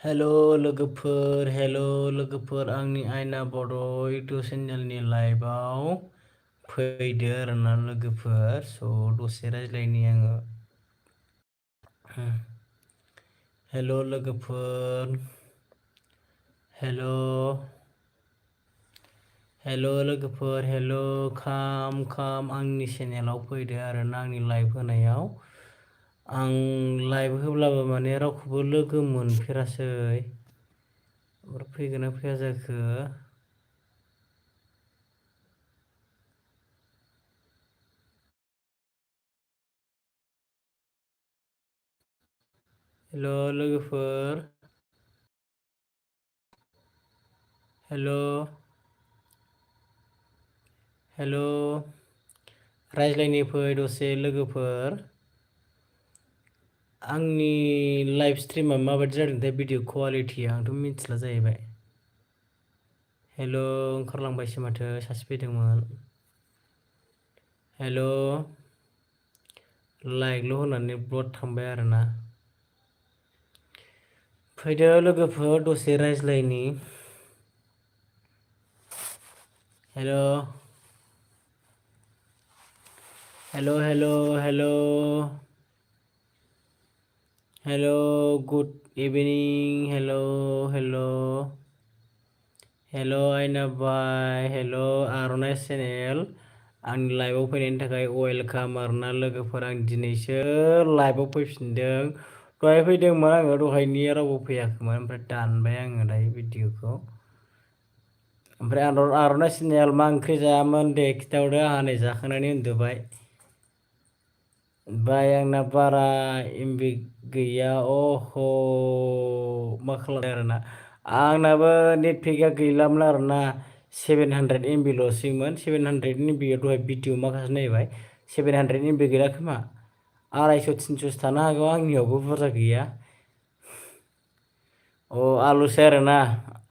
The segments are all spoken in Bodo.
हेल' लोगोफोर आंनि आयना बड' इउटुब चेनेलनि लाइभआव फैदो आरोना लोगोफोर दसे रायज्लायनि आङो। हेल' लोगोफोर हेल' लोगोफोर खाम आंनि चेनेलाव फैदो आरोना आंनि लाइभ होनायाव। आं लाइभ होब्लाबो माने रावखौबो लोगो मोनफेरासै। ओमफ्राय फैगोन ना फैया जाखो? हेल' लोगोफोर हेल' रायज्लायनि फै दसे लोगोफोर। आंनि लाइभ स्ट्रिमा माबायदि जादोंथाय भिडिअ कुवालिटिया आंथ' मिथिला जाहैबाय। हेल' ओंखारलांबायसो माथो सासे फैदोंमोन। हेल' लाइकल' होनानै ब्लड थांबाय आरोना। फैदो लोगोफोर दसे रायज्लायनि। हेल' गुड इभिनिं हेल' आयना बाय हेल' आर'नाइ चेनेल आंनि लाइभआव फैनायनि थाखाय वेलकाम आरोना लोगोफोर। आं दिनैसो लाइभआव फैफिनदों। दहाय फैदोंमोन आङो, दहायनिया रावबो फैयाखैमोन ओमफ्राय दानबाय आङो दायो भिडिअखौ। ओमफ्राय आर'नाइ चेनेल मा ओंख्रि जायामोन दे खिथाहरदो। आंहा नै जाखांनानै उन्दुबाय। ओमफ्राय आंना बारा एमबि गैया मा खालामदों आरोना। आंनाबो नेट पेकआ गैलामोन आरोना। 700 MB ल'सैमोन। 700 MB दहाय भिडिअ माखासे नायबाय। 700 MB गैला खोमा। 250-300 थानो हागौ, आंनियावबो बुरजा गैया। आलुसो आरोना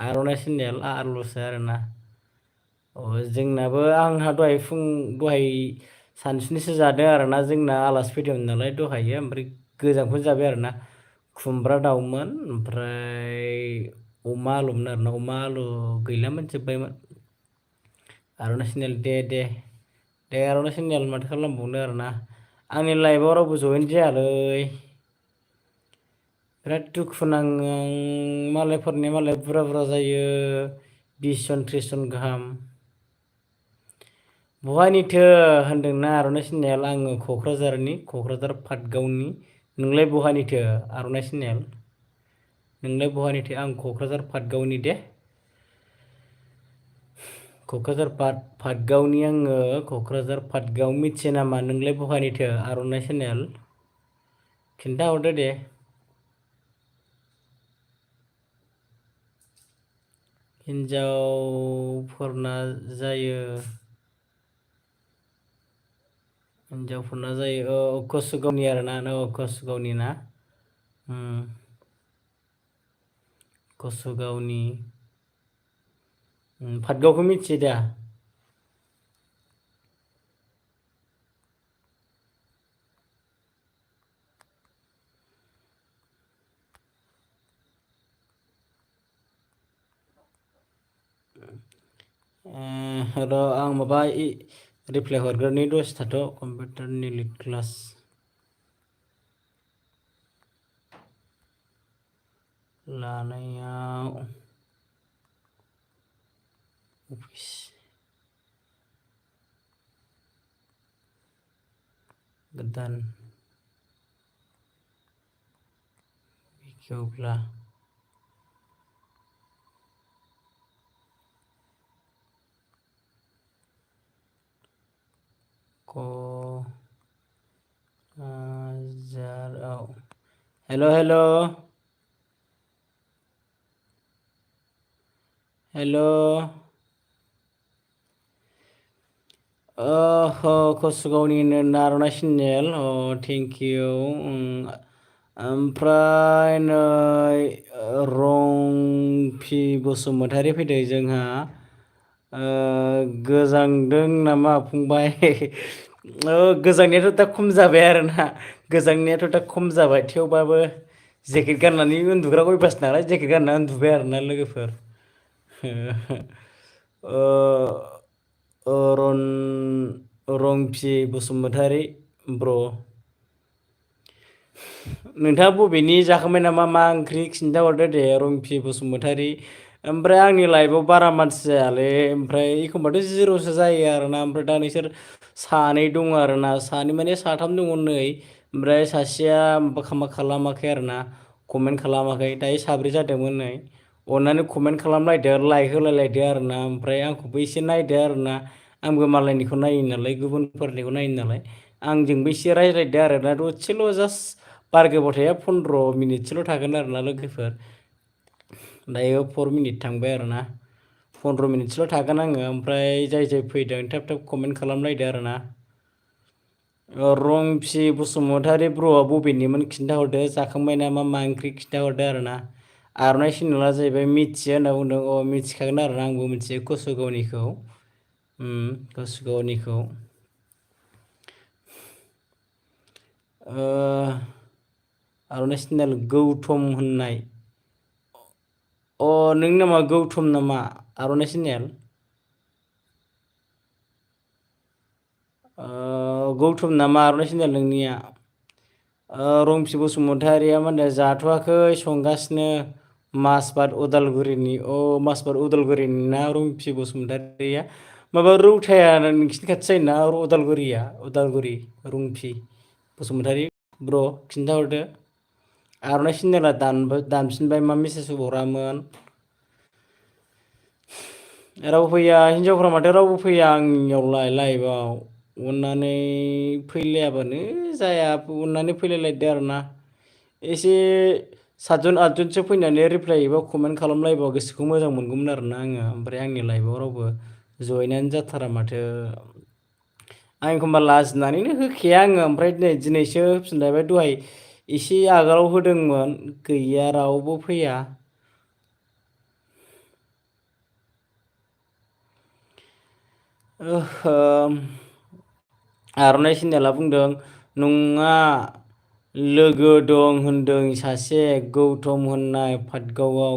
आर'नाइ चेनेल आलुसो आरोना। जोंनाबो आंहा दहाय सानसुनिसो जादों आरोना। जोंना आलासि फैदोंमोन नालाय दहायो, ओमफ्राय गोजांखौनो जाबाय आरोना। खुमब्रा दाउमोन ओमफ्राय अमा आलुमोन आरोना। अमा आलु गैलामोन, जोब्बायमोन। आर'नाइ चेनेल दे आर'नाइ चेनेल माथो खालामबावनो आरोना। आंनि लाइभआव रावबो जयेन जायालै। बिराद दुखु नाङो आं। मालाय बुरजा जायो, 20 जन 30 जन गाहाम। बहानिथो होनदोंना आर'नाइ चेनेल? आङो क'क्राझार पाटगावनि। नोंलाय बहानिथो आर'नाइ चेनेल? नोंलाय बहानिथो? आं क'क्राझार पाटगावनि दे। क'क्राझार पाटगावनि आङो। क'क्राझार पाटगाव मिथियो नामा? नोंलाय बहानिथो आर'नाइ चेनेल? खिन्थाहरदो दे। हिनजावफोरना जायो। कसुगावनि आरोना। कसुगावनि ना? कसुगावनि। पाटगावखौ मिथियो दा? र' आं माबा रिप्लाय हरग्रोनि दसे थाथ'। कम्पिउटारनि क्लास लानायाव अफिस गोदान बेखेवब्ला क'क्राझाराव हेल' कसुगावनि आर'नाइ चेनेल। Thank you. ओमफ्राय नै रंफि बसुमतारी फैदों जोंहा। गोजांदों नामा फंबाय? गोजांनायाथ' दा खम जाबाय आरोना। गोजांनायाथ' दा खम जाबाय, थेवबाबो जेकेट गाननानै उन्दुग्रा अयभास नालाय जेकेट गानना उन्दुबाय आरोना लोगोफोर। ओ रन रंफि बसुमतारी ब्र'। नोंथाङा बबेनि जाखांबाय नामा मा ओंख्रि खिन्थाहरदो दे रंफि बसुमतारी। ओमफ्राय आंनि लाइफआव बारा मानसि जायालै ओमफ्राय एखमबाथ' जिर'सो जायो आरोना ओमफ्राय दा नोंसोर सानै दङ आरोना सानै माने साथाम दङ नै ओमफ्राय सासेया मा खालामाखै आरोना कमेन्ट खालामाखै दायो साब्रै जादोंमोन नै अननानै कमेन्ट खालामलायदो लाइक होलायलायदो आरोना ओमफ्राय आंखौबो एसे नायदो आरोना आंबो मालायनिखौ नायो नालाय गुबुनफोरनिखौ नायो नालाय आंजोंबो एसे रायज्लायदो आरोना दसेल' जास्ट बार गोबाव थाया 15 मिनिटसोल' थागोन आरोना लोगोफोर दायो 4 मिनिट थांबाय आरोना 15 मिनिटसोल' थागोन आङो ओमफ्राय जाय जाय फैदों थाब थाब कमेन्ट खालामलायदो आरोना। रंफि बसुमतारी ब्र'आ बबेनिमोन खिन्थाहरदो जाखांबाय नामा मा ओंख्रि खिन्थाहरदो आरोना। आर'नाइ चेनेला जाहैबाय मिथियो होनना बुंदों मिथिखागोन आरोना आंबो मिथियो कसुगावनिखौ कसुगावनिखौ। आर'नाइ चेनेल गौथम होननाय नों नामा गौथम नामा आर'नाइ चेनेल गौथम नामा आर'नाइ चेनेल नोंनिया। रंफि बसुमतारिया मा होनो जाथ'वाखै संगासिनो माजबाट उदालगुरिनि माजबाट उदालगुरिनि ना रंफि बसुमतारिया माबा रौथाया नोंसिनि खाथि जायोना उदालगुरिया उदालगुरि रंफि बसुमतारी ब्र' खिन्थाहरदो आर'नाइ चेनेला दानफिनबाय मा मेसेज हरामोन। रावबो फैया हिनजावफ्रा माथो रावबो फैया आंनियावलाय लाइभआव अननानै फैलायाबानो जाया अननानै फैलायलायदो आरोना एसे 7 जन 8 जनसो फैनानै रिप्लाय एबा कमेन्ट खालामलायबा गोसोखौ मोजां मोनगौमोन आरोना आङो ओमफ्राय आंनि लाइभआव रावबो जइनानो जाथारा माथो आं एखमबा लाजिनानैनो होखाया आङो ओमफ्राय दिनैसो होफिनलायबाय दहाय एसे आगोलाव होदोंमोन गैया रावबो फैया। आर'नाइ चेनेला बुंदों नङा लोगो दं होनदों सासे गौथम होननाय पाटगावआव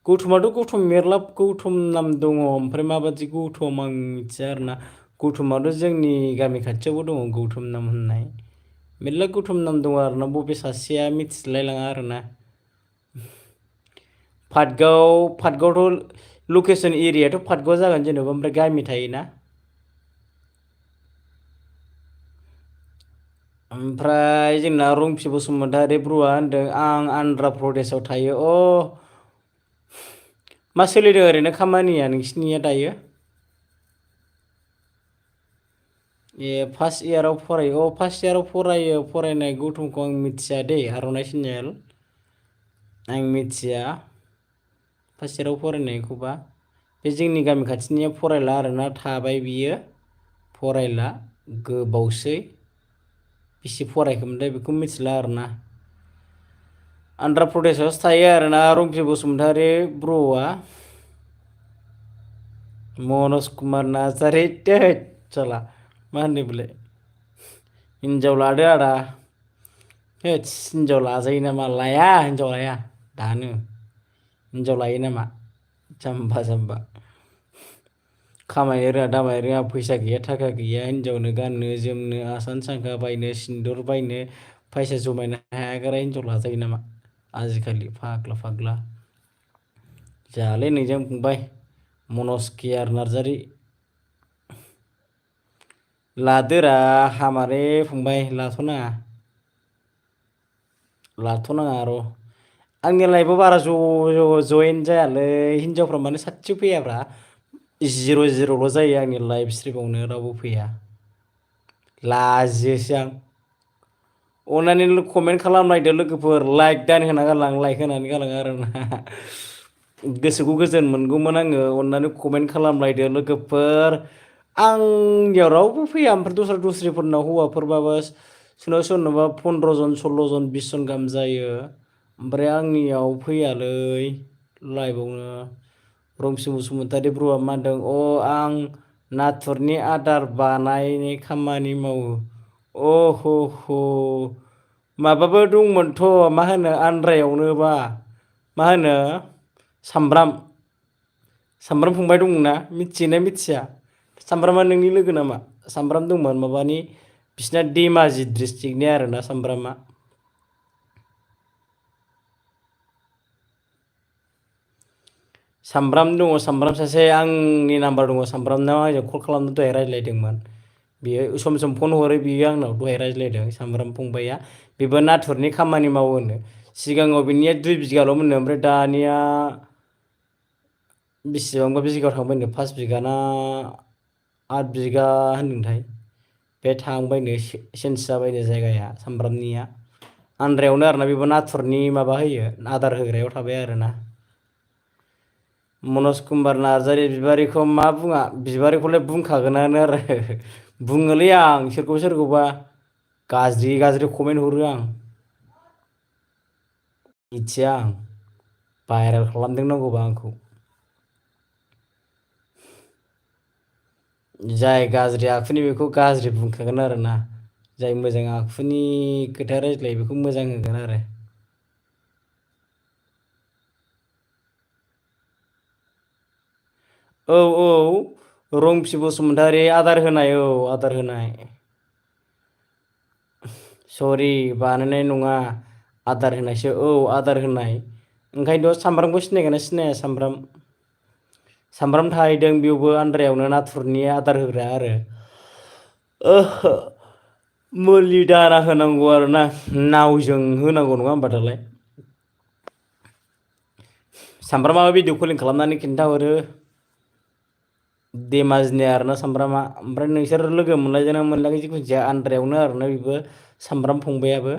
गौथमाथ' गौथम मेरला गौथम नाम दङ ओमफ्राय माबादि गौथम आं मिथिया आरोना गौथमाथ' जोंनि गामि खाथियावबो दङ गौथम नाम होननाय मेरला गौथम नाम दङ आरोना बबे सासेया मिथिलायलाङा आरोना। पाटगावथ' लकेसन एरियाथ' पाटगाव जागोन जेनेबा ओमफ्राय गामि थायोना। ओमफ्राय जोंना रंफि बसुमतारी ब्र'आ होनदों आं आन्ध्रा प्रदेशआव थायो मा सोलिदों ओरैनो खामानिया नोंसिनिया दायो। फार्स्ट इयाराव फरायो फार्स्ट इयाराव फरायनाय गौथमखौ आं मिथिया दै आर'नाइ चेनेल आं मिथिया फार्स्ट इयाराव फरायनायखौबा बे जोंनि गामि खाथिनिया फरायला आरोना थाबाय बियो फरायला गोबावसै बेसे फरायखोमोनथाय बेखौ मिथिला आरोना आन्ध्रा प्रदेशआवसो थायो आरोना रंफि बसुमतारी ब्र'आ मनज कुमार नार्जारि थैद साला मा होनो बेलाय हिनजाव लादो आदा हिनजाव लाजायो नामा लाया हिनजाव लाया दानो हिनजाव लायो नामा जाम्बा जाम्बा खामायनो रोङा दामायनो रोङा फैसा गैया थाखा गैया हिनजावनो गाननो जोमनो आसान सांखा बायनो सिन्दुर बायनो फैसा जमायनो हायागारा हिनजाव लाजायो नामा आजिखालि फाग्ला जायालै नोंजों फंबाय मनज केयार नार्जारि लादोरा हामालै फंबाय लाथ'नाङा र' आंनि लाइफआव बारा जयेन जायालै हिनजावफ्रा माने सासेबो फैयाब्रा 0-0ल' जायो आंनि लाइफ स्ट्रिमावनो रावबो फैया लाजियोसो आं अननानै कमेन्ट खालामलायदो लोगोफोर लाइक दान होना गालां लाइक होनानै गालां आरोना गोसोखौ गोजोन मोनगौमोन आङो अननानै कमेन्ट खालामलायदो लोगोफोर आंनियाव रावबो फैया ओमफ्राय दस्राफोरनाव हौवाफोरबाबो सोरनाबा 15 जन 16 जन 20 जन गाहाम जायो ओमफ्राय आंनियाव फैयालै लाइभआवनो रंफि बसुमतारी ब्र'आ मा होनदों आं नाथुरनि आदार बानायनाय खामानि मावो माबाबो दंमोनथ' मा होनो आन्द्रायावनोबा मा होनो सामब्राम फंबाय दंना मिथियोना मिथिया? सामब्रामा नोंनि लोगो नामा? सामब्राम दंमोन माबानि बिसिना धेमाजि डिस्ट्रिक्टनि आरोना सामब्रामा। सामब्राम दङ सामब्राम सासे आंनि नाम्बार दङ सामब्रामनाव आंजों कल खालामनो दहाय रायज्लायदोंमोन। बियो सम सम फन हरो बियो आंनाव दहाय रायज्लायदों सामब्राम फंबाया। बेबो नाथुरनि खामानि मावोनो सिगाङाव बिनिया 2 बिगाल'मोननो ओमफ्राय दानिया बेसेबांबा बिगायाव थांबायनो 5 बिगाना 8 बिगा होनदोंथाय बे थांबायनो चेन्ज जाबायनो जायगाया सामब्रामनिया। आन्द्रायावनो आरोना बेबो नाथुरनि माबा होयो आदार होग्रायाव थाबाय आरोना। मनज कुमार नार्जारि बिबारिखौ मा बुङा बिबारिखौलाय बुंखागोनानो आरो बुङोलै आं सोरखौबा गाज्रि कमेन्ट हरो आं। मिथिया आं भाइरेल खालामदों नांगौबा आंखौ। जाय गाज्रि आखुनि बेखौ गाज्रि बुंखागोन आरोना। जाय मोजां आखुनि खोथा रायज्लायो बेखौ मोजां होगोन आरो। औ रंफि बसुमतारी आदार होनाय आदार होनाय। सरि बानायनाय नङा आदार होनायसो आदार होनाय। ओंखायनोथ' सामब्रामखौ सिनायगोना सिनाया सामब्राम थाहैदों बेयावबो आन्द्रायावनो नाथुरनि आदार होग्रा आरो। मुलि दारा होनांगौ आरोना नावजों होनांगौ नङा होमबा दालाय। सामब्रामाबो भिडिअ कलिं खालामनानै खिन्थाहरो। धेमाजिनि आरोना सामब्रामा ओमफ्राय नोंसोर लोगो मोनलायदोंना मोनलायाखै जिखुनु जाया आन्द्रायावनो आरोना बेबो सामब्राम फंबायाबो।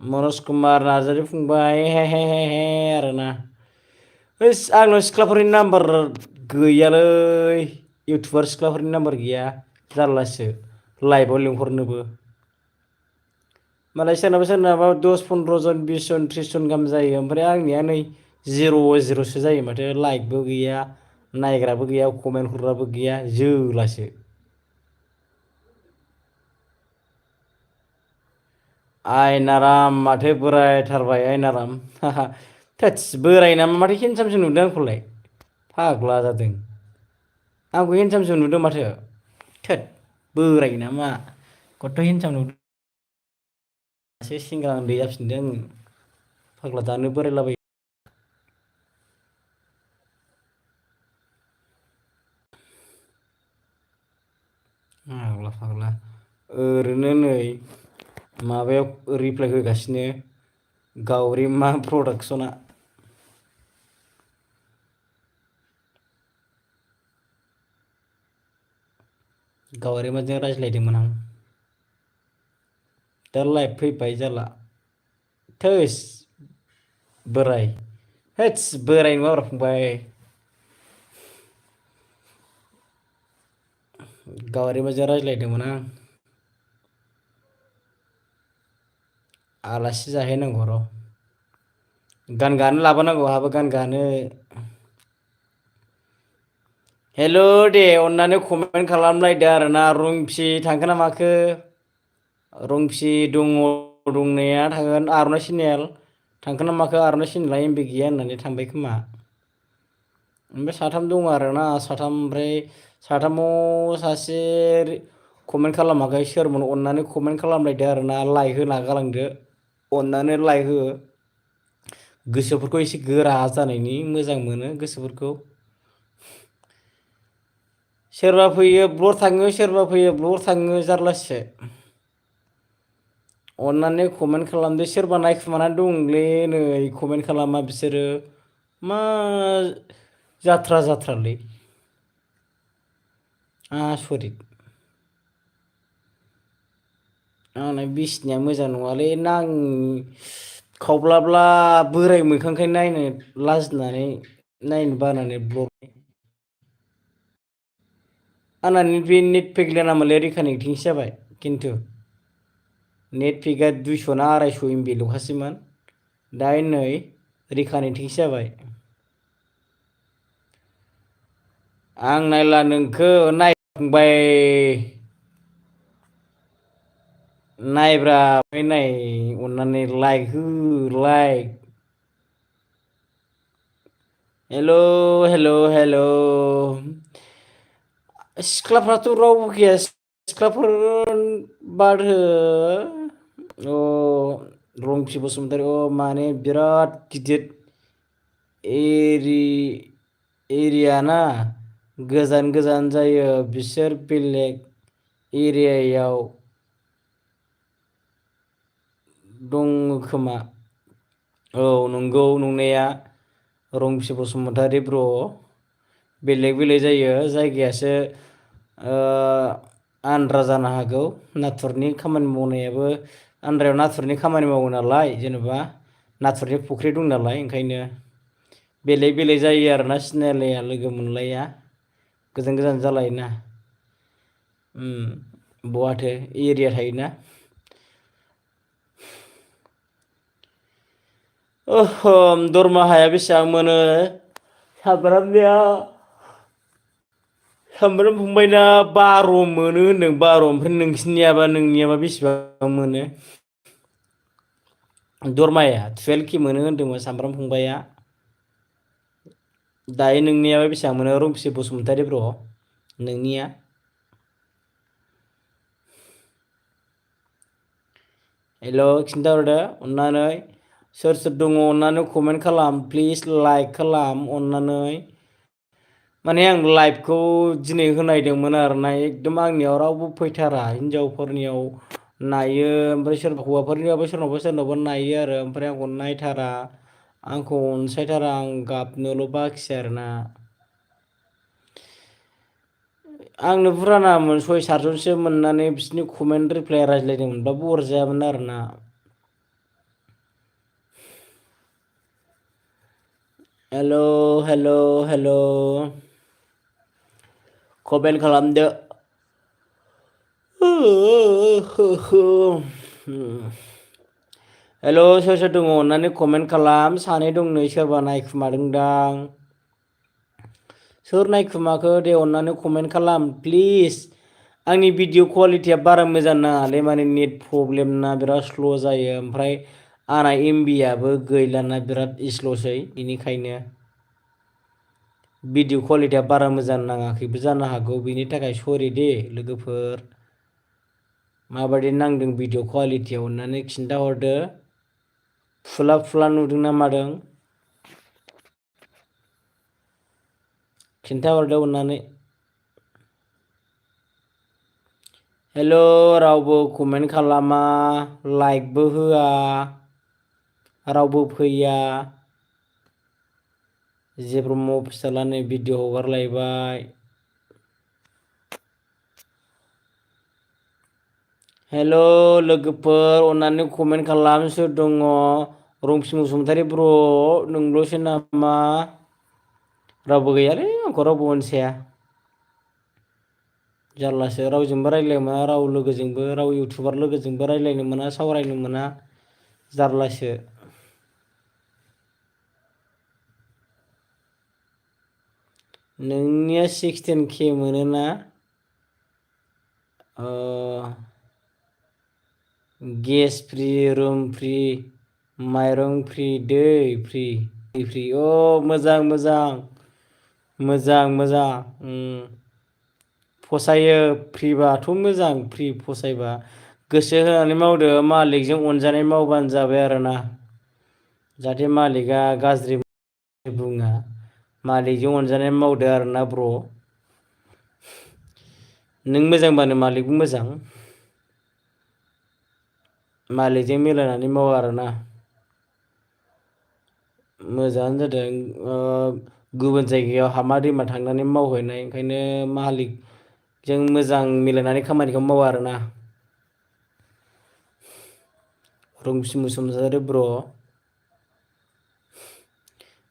मनज कुमार नार्जारि फंबाय हे आरोना। हैस आंनाव सिख्लाफोरनि नाम्बार गैयालै इउटुबार सिख्लाफोरनि नाम्बार गैया जारलासो लाइभआव लिंहरनोबो। मालाय सोरनाबा 10-15 जन 20 जन 30 जन गाहाम जायो ओमफ्राय आंनिया नै 0-0सो जायो माथो लाइकबो गैया नायग्राबो गैया कमेन्ट हरग्राबो गैया जोलासो। आयनाराम माथो बोरायथारबाय आयनाराम थोदस बोराय नामा माथो हेन्डसामसो नुदों आंखौलाय फाग्ला जादों। आंखौ हेन्डसामसो नुदों माथो थोद बोराय नामा खथ्थ' हेन्डसाम नुदों। दासो सेंग्रा उन्दै जाफिनदों आङो फाग्ला दानो बोरायलाबायो। फाग्ला ओरैनो नै माबायाव रिप्लाय होगासिनो गावरिमा प्रडाक्सना। गावरिमाजों रायज्लायदोंमोन आं। दा लाइभ फैबाय जाला थोस बोराय होदस बोराय नङाब्रा फंबाय। गावरिमाजों रायज्लायदोंमोन आं। आलासि जाहैनांगौ र'। गान गानो लाबोनांगौ आहाबो गान गानो। हेल' दे अननानै कमेन्ट खालामलायदो आरोना रंफि थांखो ना माखो। रंफि दङ दंनाया थांगोन आर'नाइ चेनेल थांखोना माखो आर'नाइ चेनेला एमबि गैया होननानै थांबाय खोमा। ओमफ्राय साथाम दङ आरोना साथाम ओमफ्राय साथामाव सासे कमेन्ट खालामाखै सोरमोन अननानै कमेन्ट खालामलायदो आरोना लाइक होना गालांदो। अननानै लाइक हो गोसोफोरखौ एसे गोरा जानायनि मोजां मोनो गोसोफोरखौ। सोरबा फैयो ब्लर थाङो सोरबा फैयो ब्लर थाङो जारलासो। अननानै कमेन्ट खालामदो सोरबा नायखुमानानै दंलै नै कमेन्ट खालामा बिसोरो। मा जाथ्रालै आसरित। आंना बिसिनाया मोजां नङालै नां खावब्लाब्ला बोराय मोखांखाय नायनो लाजिनानै नायनो बानानै ब्लक आंना बे नेट पेक गैला नामालै रिकानेक्टिंसो जाबाय खिन्थु। नेट पेकआ 200 ना 250 एमबि ल'खासैमोन दा नै रिकानेक्टिंसो जाबाय। आं नायला नोंखौ नायखांबाय। नायब्रा नाय अननानै लाइक हो लाइक। हेल' हेल' हेल'। सिख्लाफ्राथ' रावबो गैया सिख्लाफोर बारहो अ रंफि बसुमतारी माने बिराद गिदिर एरियाना गोजान गोजान जायो बिसोर बेलेग एरियायाव दङ खोमा। औ नंगौ नंनाया रंफि बसुमतारी ब्र'। बेलेग बेलेग जायो जायगायासो आन्द्रा जानो हागौ नाथुरनि खामानि मावनायाबो आन्द्रायाव नाथुरनि खामानि मावो नालाय जेनेबा नाथुरनि फुख्रि दं नालाय ओंखायनो बेलेग बेलेग जायो आरोना सिनायलाया लोगो मोनलाया गोजान गोजान जालायोना बहाथो एरिया थायोना। दरमाहाया बेसेबां मोनो सामब्रामनिया सामब्राम फंबायना 12 मोनो होनदों 12 ओमफ्राय नोंनियाबा बेसेबां मोनो? दरमाया 12K मोनो होन्दोंमोन सामब्राम फंबाया। दायो नोंनियाबा बेसेबां मोनो रंफि बसुमतारी ब्र' नोंनिया? हेल' खिन्थाहरदो अननानै सोर सोर दङ अननानै कमेन्ट खालाम प्लिज लाइक खालाम अननानै। माने आं लाइभखौ दिनै होनायदोंमोन आरोना एकदम आंनियाव रावबो फैथारा हिनजावफोरनियाव नायो ओमफ्राय सोरबा हौवाफोरनियाबो सोरनावबा सोरनावबा नायो आरो ओमफ्राय आंखौ नायथारा आंखौ अनसायथारा आं गाबनोल' बाखि आरोना। आंनो बुरजा नाङामोन 6-7जनसो मोननानै बिसोरनि कमेन्ट रिप्लाय रायज्लायदोंमोनबाबो अरजायामोन आरोना। हेल' हेल' हेल'। कमेन्ट खालामदो। हेल' सोर सोर दङ अननानै कमेन्ट खालाम सानै दं नै सोरबा नायखुमादोंदां। सोर नायखुमाखो दे अननानै कमेन्ट खालाम प्लिज। आंनि भिडिअ कुवालिटिया बारा मोजां नाङालै माने नेट प्रब्लेम ना बिराद स्ल' जायो ओमफ्राय आंना एमबियाबो गैलाना बिराद स्ल'सै बेनिखायनो भिडिअ कुवालिटिया बारा मोजां नाङाखैबो जानो हागौ बेनि थाखाय सरि दे लोगोफोर। माबायदि नांदों भिडिअ कुवालिटियाव अननानै खिन्थाहरदो। फुला फुला नुदों ना मादों? खिन्थाहरदो अननानै। हेल' रावबो कमेन्ट खालामा लाइकबो होआ रावबो फैया। जे ब्रह्म फिसाला नै भिडिअ हगारलायबाय। हेल' लोगोफोर अननानै कमेन्ट खालाम सोर दङ? रंफि बसुमतारी ब्र' नोंल'सो नामा? रावबो गैयालै आंखौ रावबो अनसाया। जारलासो रावजोंबो रायज्लायनो मोना राव लोगोजोंबो राव इउटुबार लोगोजोंबो रायज्लायनो मोना सावरायनो मोना जारलासो। नोंनिया 16K मोनोना? गेस फ्रि रुम फ्रि माइरं फ्रि दै फ्रि। फ्रि मोजां मोजां मोजां मोजां। फसायो फ्रिबाथ' मोजां फ्रि फसायबा। गोसो होनानै मावदो मालिकजों अनजानाय मावबानो जाबाय आरोना। जाहाथे मालिकआ गाज्रि बुङा मालिकजों अनजानाय मावदो आरोना ब्र'। नों मोजांबानो मालिकबो मोजां। मालिकजों मिलायनानै माव आरोना। मोजाङानो जादों गुबुन जायगायाव हामा दैमा थांनानै मावहैनाय ओंखायनो मालिकजों मोजां मिलायनानै खामानिखौ मावो आरोना। रंफि बसुमतारी ब्र'।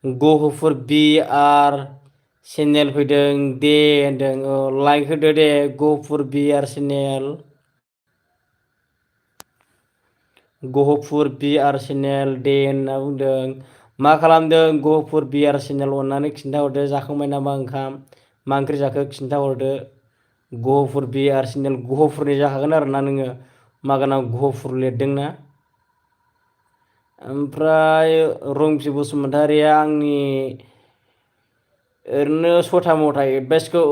गहफुर बिआर चेनेल फैदों दे होनदों लाइक होदो दे Gohpur BR channel. Gohpur BR channel दे होनना बुंदों। मा खालामदों गहपुर बिआर चेनेल अननानै खिन्थाहरदो जाखांबाय नामा ओंखाम? मा ओंख्रि जाखो खिन्थाहरदो। गहपुर बिआर चेनेल गहपुरनि जाखागोन आरोना नोङो मागाना गुफुर लिरदोंना। ओमफ्राय रंफि बसुमतारिया आंनि ओरैनो सथा मथा एडभाइसखौ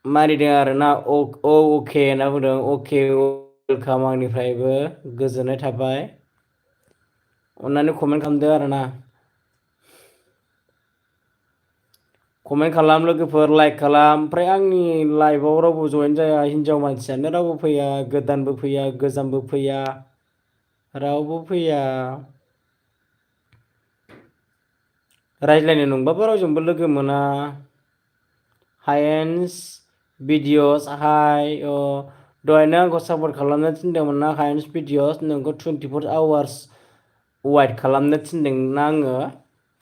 मानिदों आरोना। अके होनना बुंदों। अके वेलकाम आंनिफ्रायबो गोजोननाय थाबाय। अननानै कमेन्ट खालामदो आरोना। कमेन्ट खालाम लोगोफोर, लाइक खालाम। ओमफ्राय आंनि लाइभआव रावबो जइन जाया, हिनजाव मानसियानो रावबो फैया, गोदानबो फैया, गोजामबो फैया, रावबो फैया। रायज्लायनो नंबाबो रावजोंबो लोगो मोना। हायेन्स भिडिअस हाय। दहायनो आंखौ सापर्ट खालामनो थिनदोंमोन ना हायेन्स भिडिअस, नोंखौ 24 आवार्स वाइट खालामनो थिनदोंना आङो।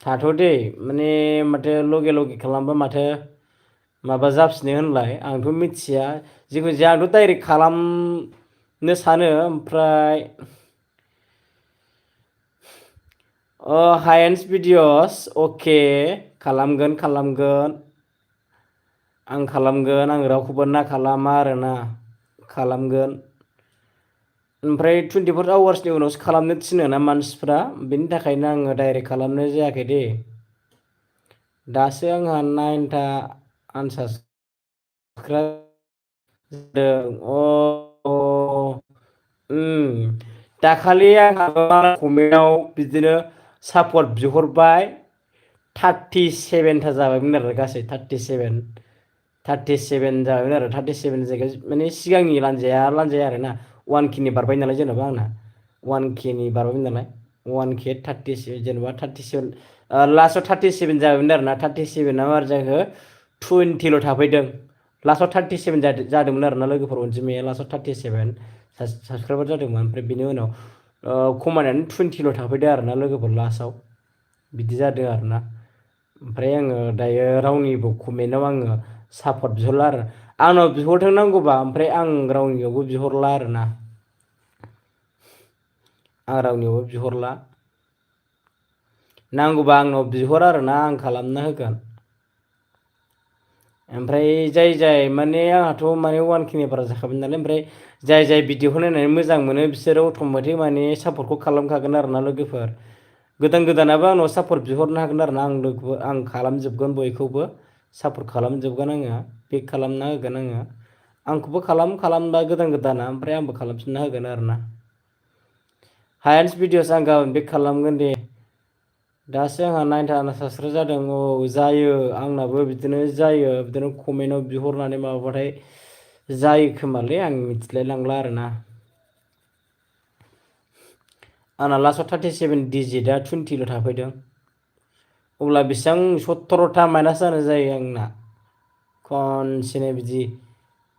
थाथ' दे, माने माथो लगे लगे खालामबा माथो माबा जाफिनो होनलाय, आंथ' मिथिया। जिखुनु जाया आंथ' डाइरेक्ट खालामनो सानो। ओमफ्राय हायेन्स भिडिअस अके खालामगोन। आं खालामगोन, आं रावखौबो ना खालामा आरोना, खालामगोन। ओमफ्राय 24 आवार्सनि उनावसो खालामनो थिनो ना मानसिफ्रा, बेनि थाखायनो आङो डाइरेक्ट खालामनाय जायाखै दे। दासो आंहा 9टा आनसाबस्क्राइब जादों। दाखालि आंहा कमेन्टआव बिदिनो सापर्ट बिहरबाय, 37टा जाबायमोन आरो गासै 37 जाबायमोन आरो। 37 जायगायाव माने सिगांनि लान्जाया आरोना 1K नि बारबाय नालाय, जेनेबा आंना 1K नि बारबायमोन नालाय, 1K 37 जेनेबा 37 लास्टआव 37 जाबायमोन आरोना। 37आ मार जाखो 20ल' थाफैदों। लास्टआव 37 जादोंमोन आरोना लोगोफोर, अनजिमाया लास्टआव 37 साबसक्राइबार जादोंमोन। ओमफ्राय बिनि उनाव खमायनानै 20ल' थाफैदों आरोना लोगोफोर लास्टआव, बिदि जादों आरोना। ओमफ्राय आङो दायो रावनिबो कमेन्टआव आङो सापर्ट बिहरला आरो। आंनाव बिहरथों नांगौबा, ओमफ्राय आं रावनियावबो बिहरला आरोना। आं रावनियावबो बिहरला। नांगौबा आंनाव बिहर आरोना, आं खालामना होगोन। ओमफ्राय जाय माने आंहाथ' माने 1K नि बारा जाखाबाय नालाय, ओमफ्राय जाय भिडिअखौ नायनानै मोजां मोनो बिसोरो अट'मेटिक माने सापर्टखौ खालामखागोन आरोना लोगोफोर। गोदानाबो आंनाव सापर्ट बिहरनो हागोन आरोना। आं खालामजोबगोन, बयखौबो सापर्ट खालामजोबगोन आङो, बेक खालामना होगोन आङो। आंखौबो खालामबा गोदाना, ओमफ्राय आंबो खालामफिनना होगोन आरोना। हायेन्स भिडिअस आं गाबोन बेक खालामगोन दे। दासो आंहा 9टा आनसाबस्क्राइब जादों। जायो, आंनाबो बिदिनो जायो, बिदिनो कमेन्टआव बिहरनानै माबाबाथाय जायो खोमालै, आं मिथिलाय लांला आरोना। आंना लास्टआव 37 डिजिटआ 20ल' थाफैदों। अब्ला बेसेबां 17टा माइनास जानो जायो आंना, खनसेनो बिदि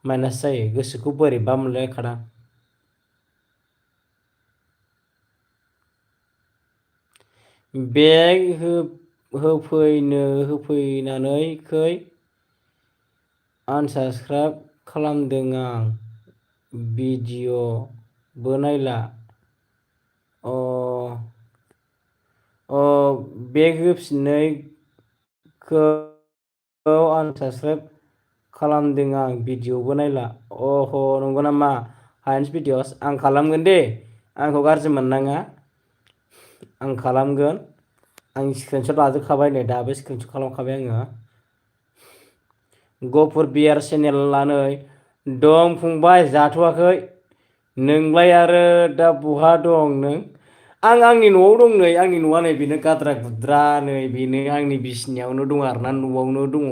माइनास जायो। गोसोखौ बोरैबा मोनलायखादां। बेग होफैनानैखै आनसाबस्क्राइब खालामदों आं, भिडिअबो नायला। बेग होफिननायखौ आनसाबस्क्राइब खालामदों आं, भिडिअबो नायला। नंगौ नामा हायेन्स भिडिअस? आं खालामगोन दे, आंखौ गाज्रि मोननाङा, आं खालामगोन। आं स्क्रिनशट लाजोबखाबाय, नै दाबो स्क्रिनशट खालामखाबाय आङो। गफुर बियार चेनेलानै दं फंबाय, जाथ'वाखै। नोंलाय आरो दा बहा दं नों? आंनि न'आव दं नै, आंनि न'आ नै बेनो गाद्रा गुद्रा, नै बेनो आंनि बिसिनायावनो दं आरोना, न'आवनो दङ,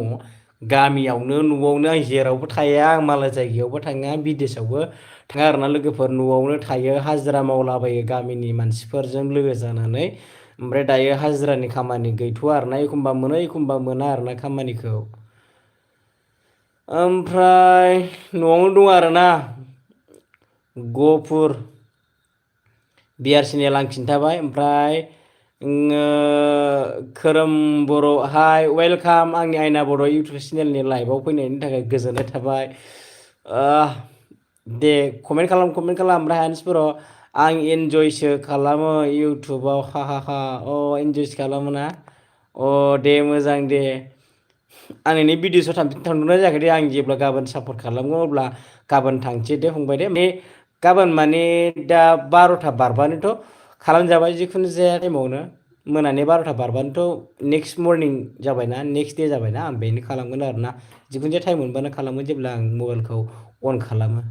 गामियावनो, न'आवनो। आं जेरावबो थाया, आं मालाय जायगायावबो थाङा, बिदेशआवबो थाङा आरोना लोगोफोर, न'आवनो थायो, हाजिरा मावलाबायो गामिनि मानसिफोरजों लोगो जानानै। ओमफ्राय दायो हाजिरानि खामानि गैथ'आ आरोना, एखमबा मोनो एखमबा मोना आरोना खामानिखौ। ओमफ्राय न'आवनो दं आरोना। गफुर बियार चेनेल आं खिन्थाबाय। ओमफ्राय खोरोम बर' हाय, वेलकाम आंनि आयना बर' इउटुब चेनेलनि लाइभआव फैनायनि थाखाय गोजोननाय थाबाय। दे कमेन्ट खालाम। ओमफ्राय हायेन्स बर', आं इन्जयसो खालामो इउटुबाव, हा। इन्जयसो खालामो ना? दे मोजां दे। आंनि भिडिअ'सआव थांथ'नाय जायाखै दे आं जेब्ला गाबोन सापर्ट खालामगोन अब्ला गाबोन थांसै दे फंबाय दे माने गाबोन माने दा 12टा बारबानोथ' खालामजाबाय जिखुनु जाया टाइमावनो मोनानि 12टा बारबानोथ' नेक्स्ट मर्निं जाबायना नेक्स्ट दे जाबायना आं बेनो खालामगोन आरोना जिखुनु जाया टाइम मोनबानो खालामगोन जेब्ला आं मबाइलखौ अन खालामो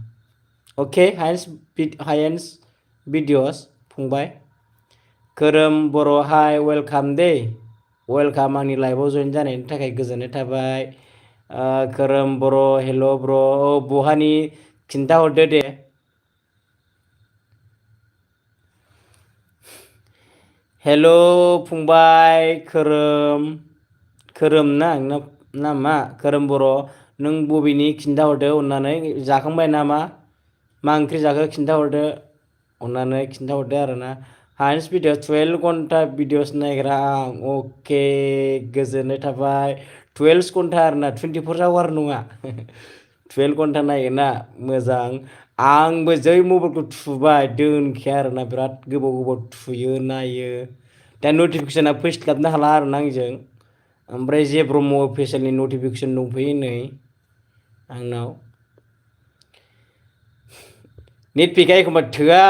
अके हायेन्स भिडिअस फंबाय खोरोम बर' हाय वेलकाम दे वेलकाम आंनि लाइभआव जइन जानायनि थाखाय गोजोननाय थाबाय खोरोम बर' हेल' ब्र' बहानि खिन्थाहरदो दे हेल' फंबाय खोरोम ना नोंना नामा खोरोम बर' नों बबेनि खिन्थाहरदो अननानै जाखांबाय नामा मा ओंख्रि जाखो खिन्थाहरदो अननानै खिन्थाहरदो आरोना हाइन्स भिडिअ 12 घन्टा भिडिअस नायग्रा आं अके गोजोननाय थाबाय 12 घन्टा आरोना 24 आवार नङा 12 घन्टा नायोना मोजां आंबो जै मबाइलखौ थुबाय दोनखाया आरोना बिराद गोबाव गोबाव थुयो नायो दा नटिफिकेसना फैस्लाबनो हाला आरोना आंजों ओमफ्राय जे ब्रह्म अफिसियेलनि नटिफिकेसन दंफैयो नै आंनाव नेटपेकआ एखमबा थोआ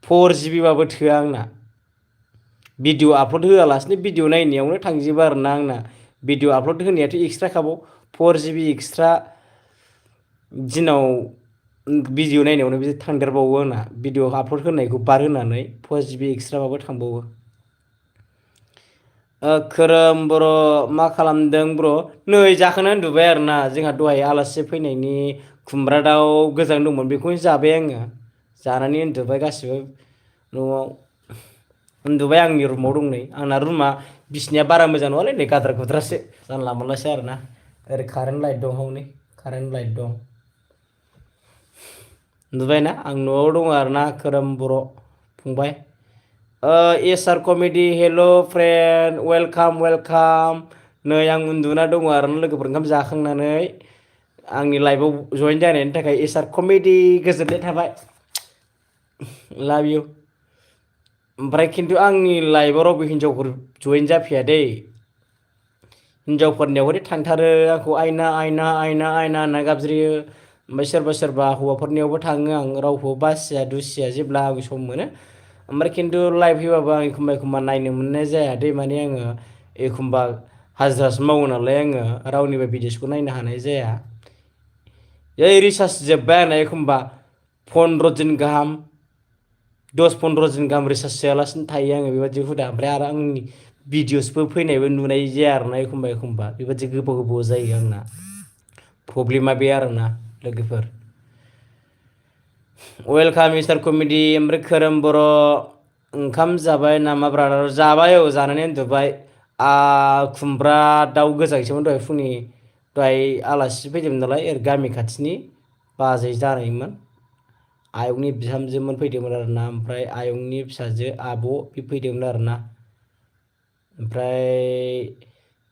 4 GB बाबो थोआ आंना भिडिअ आपल'ड होआलासिनो भिडिअ नायनायावनो थांजोबो आरोना आंना भिडिअ आपल'ड होनायाथ' एक्सट्राखाबाव 4 GB एक्सट्रा दिनाव भिडिअ नायनायावनो बिदि थांदेरबावो आंना भिडिअ आपल'ड होनायखौ बारहोनानै 4 GB एक्सट्राबाबो थांबावो खोरोम बर' मा खालामदों ब्र' नै जाखांना उन्दुबाय आरोना जोंहा दहाय आलासि फैनायनि खुमब्रा दाउ गोजां दंमोन बेखौनो जाबाय आङो जानानै उन्दुबाय गासिबो न'आव उन्दुबाय आंनि रुमाव दं नै आंना रुमा बिसिनाया बारा मोजां नङालै नै गाद्रा गुद्रासो जानला मोनलासो आरोना ओरै कारेन्ट लाइट दं हनै कारेन्ट लाइट दं नुबायना आं न'आव दङ आरोना खोरोम बर' फंबाय एसार कमेडि हेल' फ्रेन्ड वेलकाम नै आं उन्दुना दङ आरोना लोगोफोर ओंखाम जाखांनानै आंनि लाइभआव जइन जानायनि थाखाय एसार कमेडि गोजोननाय थाबाय लाभ इउ ओमफ्राय खिन्थु आंनि लाइभआव रावबो हिन्जावफोर जइन जाफैया दै हिन्जावफोरनियाव ओरै थांथारो आंखौ आयना आयना आयना आयना होनना गाबज्रियो ओमफ्राय सोरबा सोरबा हौवाफोरनियावबो थाङो आं रावखौबो बासिया दुसिया जेब्ला आं सम मोनो ओमफ्राय खिन्थु लाइभ फैबाबो आं एखमबा नायनो मोननाय जाया दै माने आङो एखमबा हाजिरासो मावो नालाय आङो रावनिबो भिडिअसखौ नायनो हानाय जाया ओइ रिसार्ज जोब्बाय आंना एखमबा 15 दिन गाहाम 10-15 दिन गाहाम रिसार्ज सोआलासिनो थायो आङो बेबायदि हुदा ओमफ्राय आरो आंनि भिडिअसबो फैनायबो नुनाय जाया आरोना एखमबा बेबायदि गोबाव गोबाव जायो आंना प्रब्लेमा बे आरोना लोगोफोर वेलकाम मिस्टार कमेडि ओमफ्राय खोरोम बर' ओंखाम जाबाय नामा ब्रादार जाबाय औ जानानै उन्दुबाय खुमब्रा दाउ गोजांसोमोन दहाय फुंनि दहाय आलासि फैदोंमोन नालाय ओरै गामि खाथिनि बाजै जानायमोन आयंनि बिहामजोमोन फैदोंमोन आरोना ओमफ्राय आयंनि फिसाजो आब' बे फैदोंमोन आरोना ओमफ्राय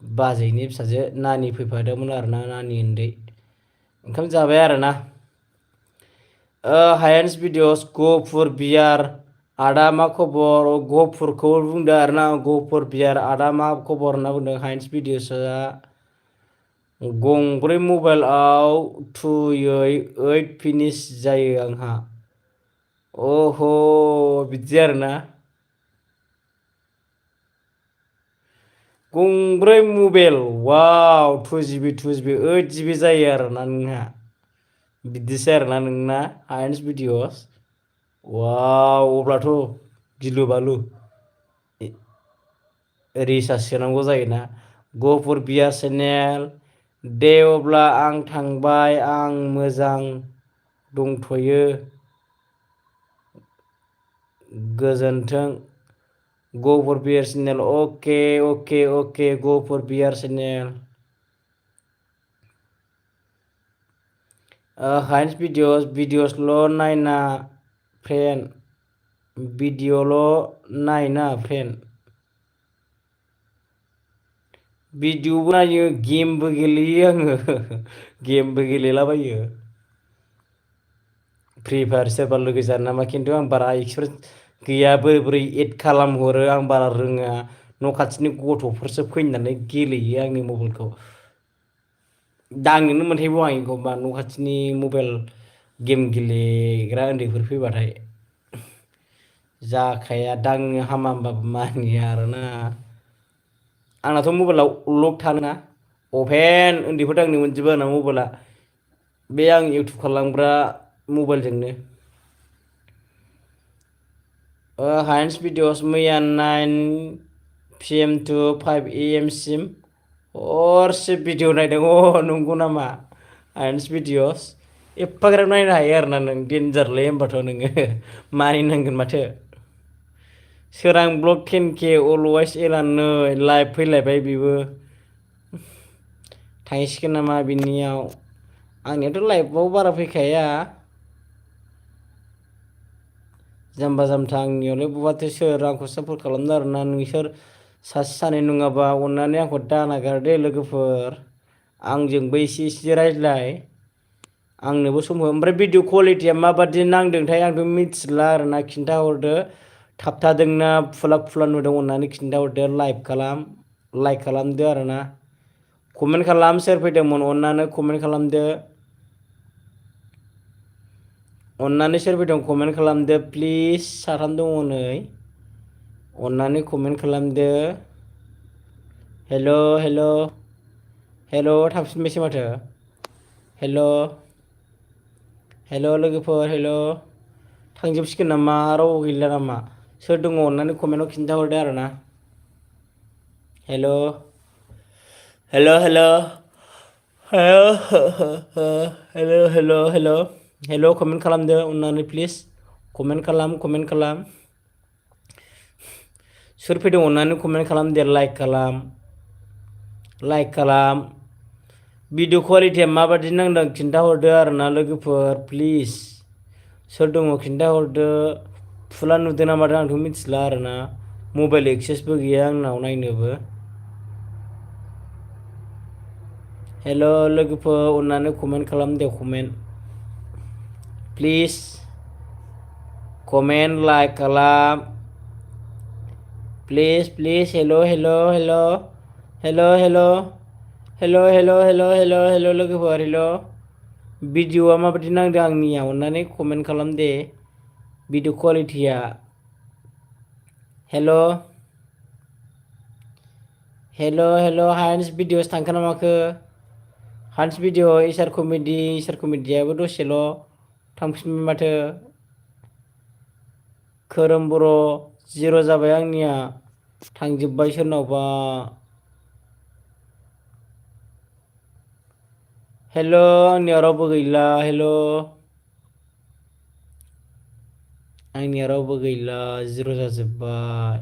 बाजैनि फिसाजो नानि फैफादोंमोन आरोना नानि उन्दै ओंखाम जाबाय आरोना हायेन्स भिडिअस गफुर बियार आदा मा खबर गफुरखौ बुंदो आरोना गफुर बियार आदा मा खबर होनना बुंदों हायेन्स भिडिअसआ गंब्रै मबाइलआव थुयै 8 फिनिश जायो आंहा अह' बिदि आरोना गंब्रै मबाइल वाव 2 GB 8 GB जायो आरोना नोंहा बिदिसो आरोना नोंना हायेन्स भिडिअस वाव अब्लाथ' गिलु बालु रिसार्ज सोनांगौ जायोना गफुर बियार चेनेल दे अब्ला आं थांबाय आं मोजां दंथ'यो गोजोन्थों गफुर बियार चेनेल अके गफुर बियार चेनेल हायेन्स भिडिअसल' नायना फ्रेन्ड भिडिअल' नायना फ्रेन्ड भिडिअबो नायो गेमबो गेलेयो आङो गेमबो गेलेलाबायो फ्रि फायार सोरबा लोगो जानो नामा खिन्थु आं बारा एक्सपिरियेन्स गैया बोरै एड खालामहरो आं बारा रोङा न' खाथिनि गथ'फोरसो फैनानै गेलेयो आंनि मबाइलखौ दांनोनो मोनथायबावा आं एखमबा न' खाथिनि मबाइल गेम गेलेग्रा उन्दैफोर फैबाथाय जाखाया दांनो हामा होनबाबो मानिया आरोना आंनाथ' मबाइलाव लक थाना अपेन उन्दैफोर दांनो मोनजोबो आंना मबाइला बे आं इउटुब खालामग्रा मबाइलजोंनो हाइन्स भिडिअस मैया 9 PM to 5 AM सिम हरसे भिडिअ नायदों नंगौ नामा हाइन्स भिडिअस एफाग्राब नायनो हायो आरोना नों डेन्जारलै होनबाथ' नोङो मानिनांगोन माथो सोरां ब्लग 10K अलवेज एलान नै लाइभ फैलायबाय बेबो थांसिगोन नामा बिनियाव आंनियाथ' लाइभआव बारा फैखाया जाम्बा जाम्था आंनियावलाय बहाथो सोर आंखौ सापर्ट खालामदों आरोना नोंसोर सासे सानै नङाबा अननानै आंखौ दानागार दे लोगोफोर आंजोंबो एसे रायज्लाय आंनोबो सम हो ओमफ्राय भिडिअ क्वालिटिया माबादि नांदोंथाय आंथ' मिथिला आरोना खिन्थाहरदो थाबथादोंना फुला नुदों अननानै खिन्थाहरदो लाइक खालामदो आरोना कमेन्ट खालाम सोर फैदोंमोन अननानै कमेन्ट खालामदो अननानै सोर फैदों कमेन्ट खालामदो प्लिज साथाम दङ नै अननानै कमेन्ट खालामदो हेल' थांफिनबायसो माथो हेल' लोगोफोर हेल' थांजोबसिगोन नामा रावबो गैला नामा सोर दङ अननानै कमेन्टआव खिन्थाहरदो आरोना हेल' कमेन्ट खालामदो अननानै प्लिज कमेन्ट खालाम सोर फैदों अननानै कमेन्ट खालाम दे लाइक खालाम भिडिअ क्वालिटिया माबादि नांदों खिन्थाहरदो आरोना लोगोफोर प्लिज सोर दङ खिन्थाहरदो फुला नुदों ना मादों आंथ' मिथिला आरोना मबाइल एक्सेसबो गैया आंनाव नायनोबो हेल' लोगोफोर अननानै कमेन्ट खालाम दे कमेन्ट प्लिज कमेन्ट लाइक खालाम प्लिज हेल' लोगोफोर हेल' भिडिअआ माबादि नांदों आंनिया अननानै कमेन्ट खालाम दे भिडिअ क्वालिटिया हेल' हाइन्स भिडिअस थांखो ना माखो हाइन्स भिडिअ इसार कमेडियाबो दसेल' थांफिनबाय माथो खोरोम बर' 0 जाबाय आंनिया थांजोब्बाय सोरनावबा हेल' आंनियाव रावबो गैला आंनिया रावबो गैला 0 जाजोब्बाय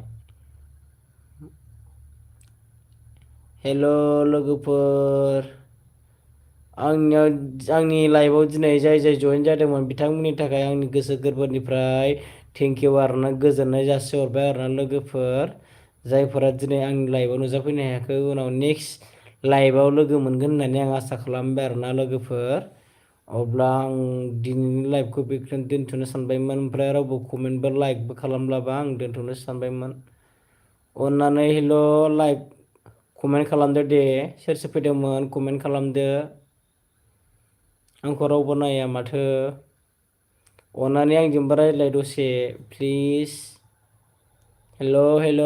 हेल' लोगोफोर आंनि लाइभआव दिनै जाय जइन जादोंमोन बिथांमोननि थाखाय आंनि गोसो गोरबोनिफ्राय थेंकिउ आरोना गोजोननाय जासिहरबाय आरोना लोगोफोर जायफोरा दिनै आंनि लाइभआव नुजाफैनो हायाखै उनाव नेक्स्ट लाइभआव लोगो मोनगोन होननानै आं आसा खालामबाय आरोना लोगोफोर अब्ला आं दिनैनि लाइभखौ बेखौनो दोनथ'नो सानबायमोन ओमफ्राय रावबो कमेन्टबो लाइकबो खालामलाबा आं दोनथ'नो सानबायमोन अननानै हेल' लाइक कमेन्ट खालामदो दे सोर फैदोंमोन कमेन्ट खालामदो आंखौ रावबो नाया माथो अननानै आंजोंबो रायज्लाय दसे प्लिज हेल'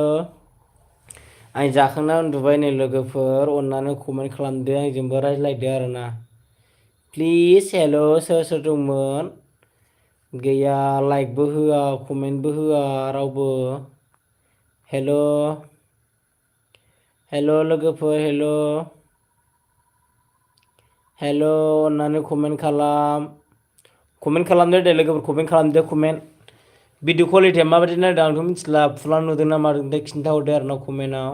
आं जाखांना उन्दुबाय नै लोगोफोर अननानै कमेन्ट खालामदो आंजोंबो रायज्लायदो आरोना प्लिज हेल' सोर दंमोन गैया लाइकबो होआ कमेन्टबो होआ रावबो हेल' लोगोफोर हेल' अननानै कमेन्ट खालामदो दे लोगोफोर कमेन्ट खालामदो भिडिअ क्वालिटिया माबायदि नायदों आंथ' मिथिला फुला नुदों ना मादों खिन्थाहरदो आरोना कमेन्टआव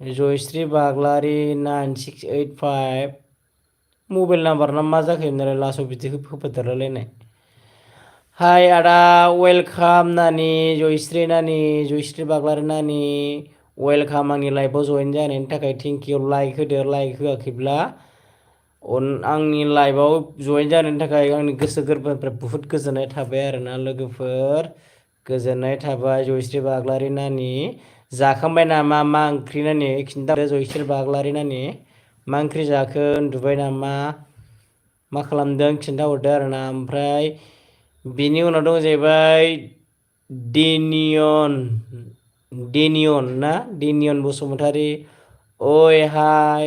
जयश्री बाग्लारि 9685 मबाइल नाम्बार ना मा जाखोमोनलाय लास्टआव बिदि होफैदेरलायनाय हाय आदा वेलकाम नानि जयश्री बाग्लारि नानि वेलकाम आंनि लाइभआव जइन जानायनि थाखाय थेंकिउ लाइक होदो लाइक होआखैब्ला आंनि लाइभआव जइन जानायनि थाखाय आंनि गोसो गोरबोनिफ्राय बुहुत गोजोननाय थाबाय आरोना लोगोफोर गोजोननाय थाबाय जयश्री बाग्लारि नानि जाखांबाय नामा मा ओंख्रि नानि खिन्थाहरदो जयसोर बाग्लारि नानि मा ओंख्रि जाखो उन्दुबाय नामा मा खालामदों खिन्थाहरदो आरोना। ओमफ्राय बिनि उनाव दं जाहैबाय डेनियन ना डेनियन बसुमतारी ओइ हाय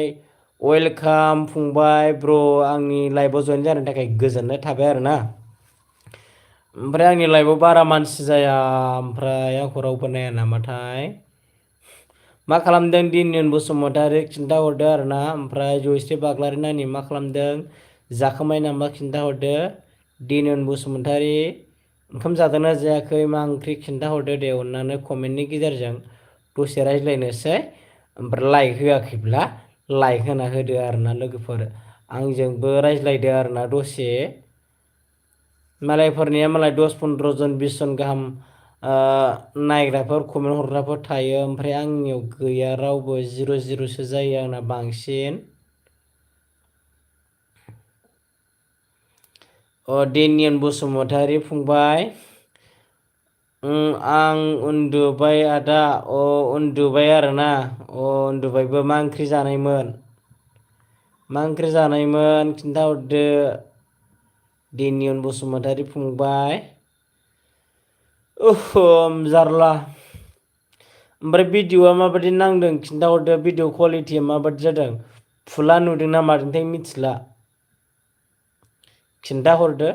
वेलकाम फंबाय ब्र आंनि लाइभआव जइन जानायनि थाखाय गोजोननाय थाबाय आरोना। ओमफ्राय आंनि लाइभआव बारा मानसि जाया ओमफ्राय आंखौ रावबो नाया नामाथाय मा खालामदों डेनियन बसुमतारी खिन्थाहरदो आरोना। ओमफ्राय जयश्री बाग्लारि नानि मा खालामदों जाखांबाय नामा खिन्थाहरदो। डेनियन बसुमतारी ओंखाम जादोंना जायाखै मा ओंख्रि खिन्थाहरदो दे अननानै कमेन्टनि गेजेरजों दसे रायज्लायनोसै। ओमफ्राय लाइक होआखैब्ला लाइक होना होदो आरोना लोगोफोर आंजोंबो रायज्लायदो आरोना दसे मालायफोरनिया मालाय 10-15 जन 20 जन गाहाम नायग्राफोर कमेन्ट हरग्राफोर थायो ओमफ्राय आंनियाव गैया रावबो 0-0सो जायो आंना बांसिन। डेनियन बसुमतारी फंबाय आं उन्दुबाय आदा उन्दुबाय आरोना उन्दुबायबो मा ओंख्रि जानायमोन खिन्थाहरदो डेनियन बसुमतारी फंबाय जारला। ओमफ्राय भिडिअआ माबायदि नांदों खिन्थाहरदो भिडिअ क्वालिटिया माबायदि जादों फुला नुदोंना मादोंथाय मिथिला खिन्थाहरदो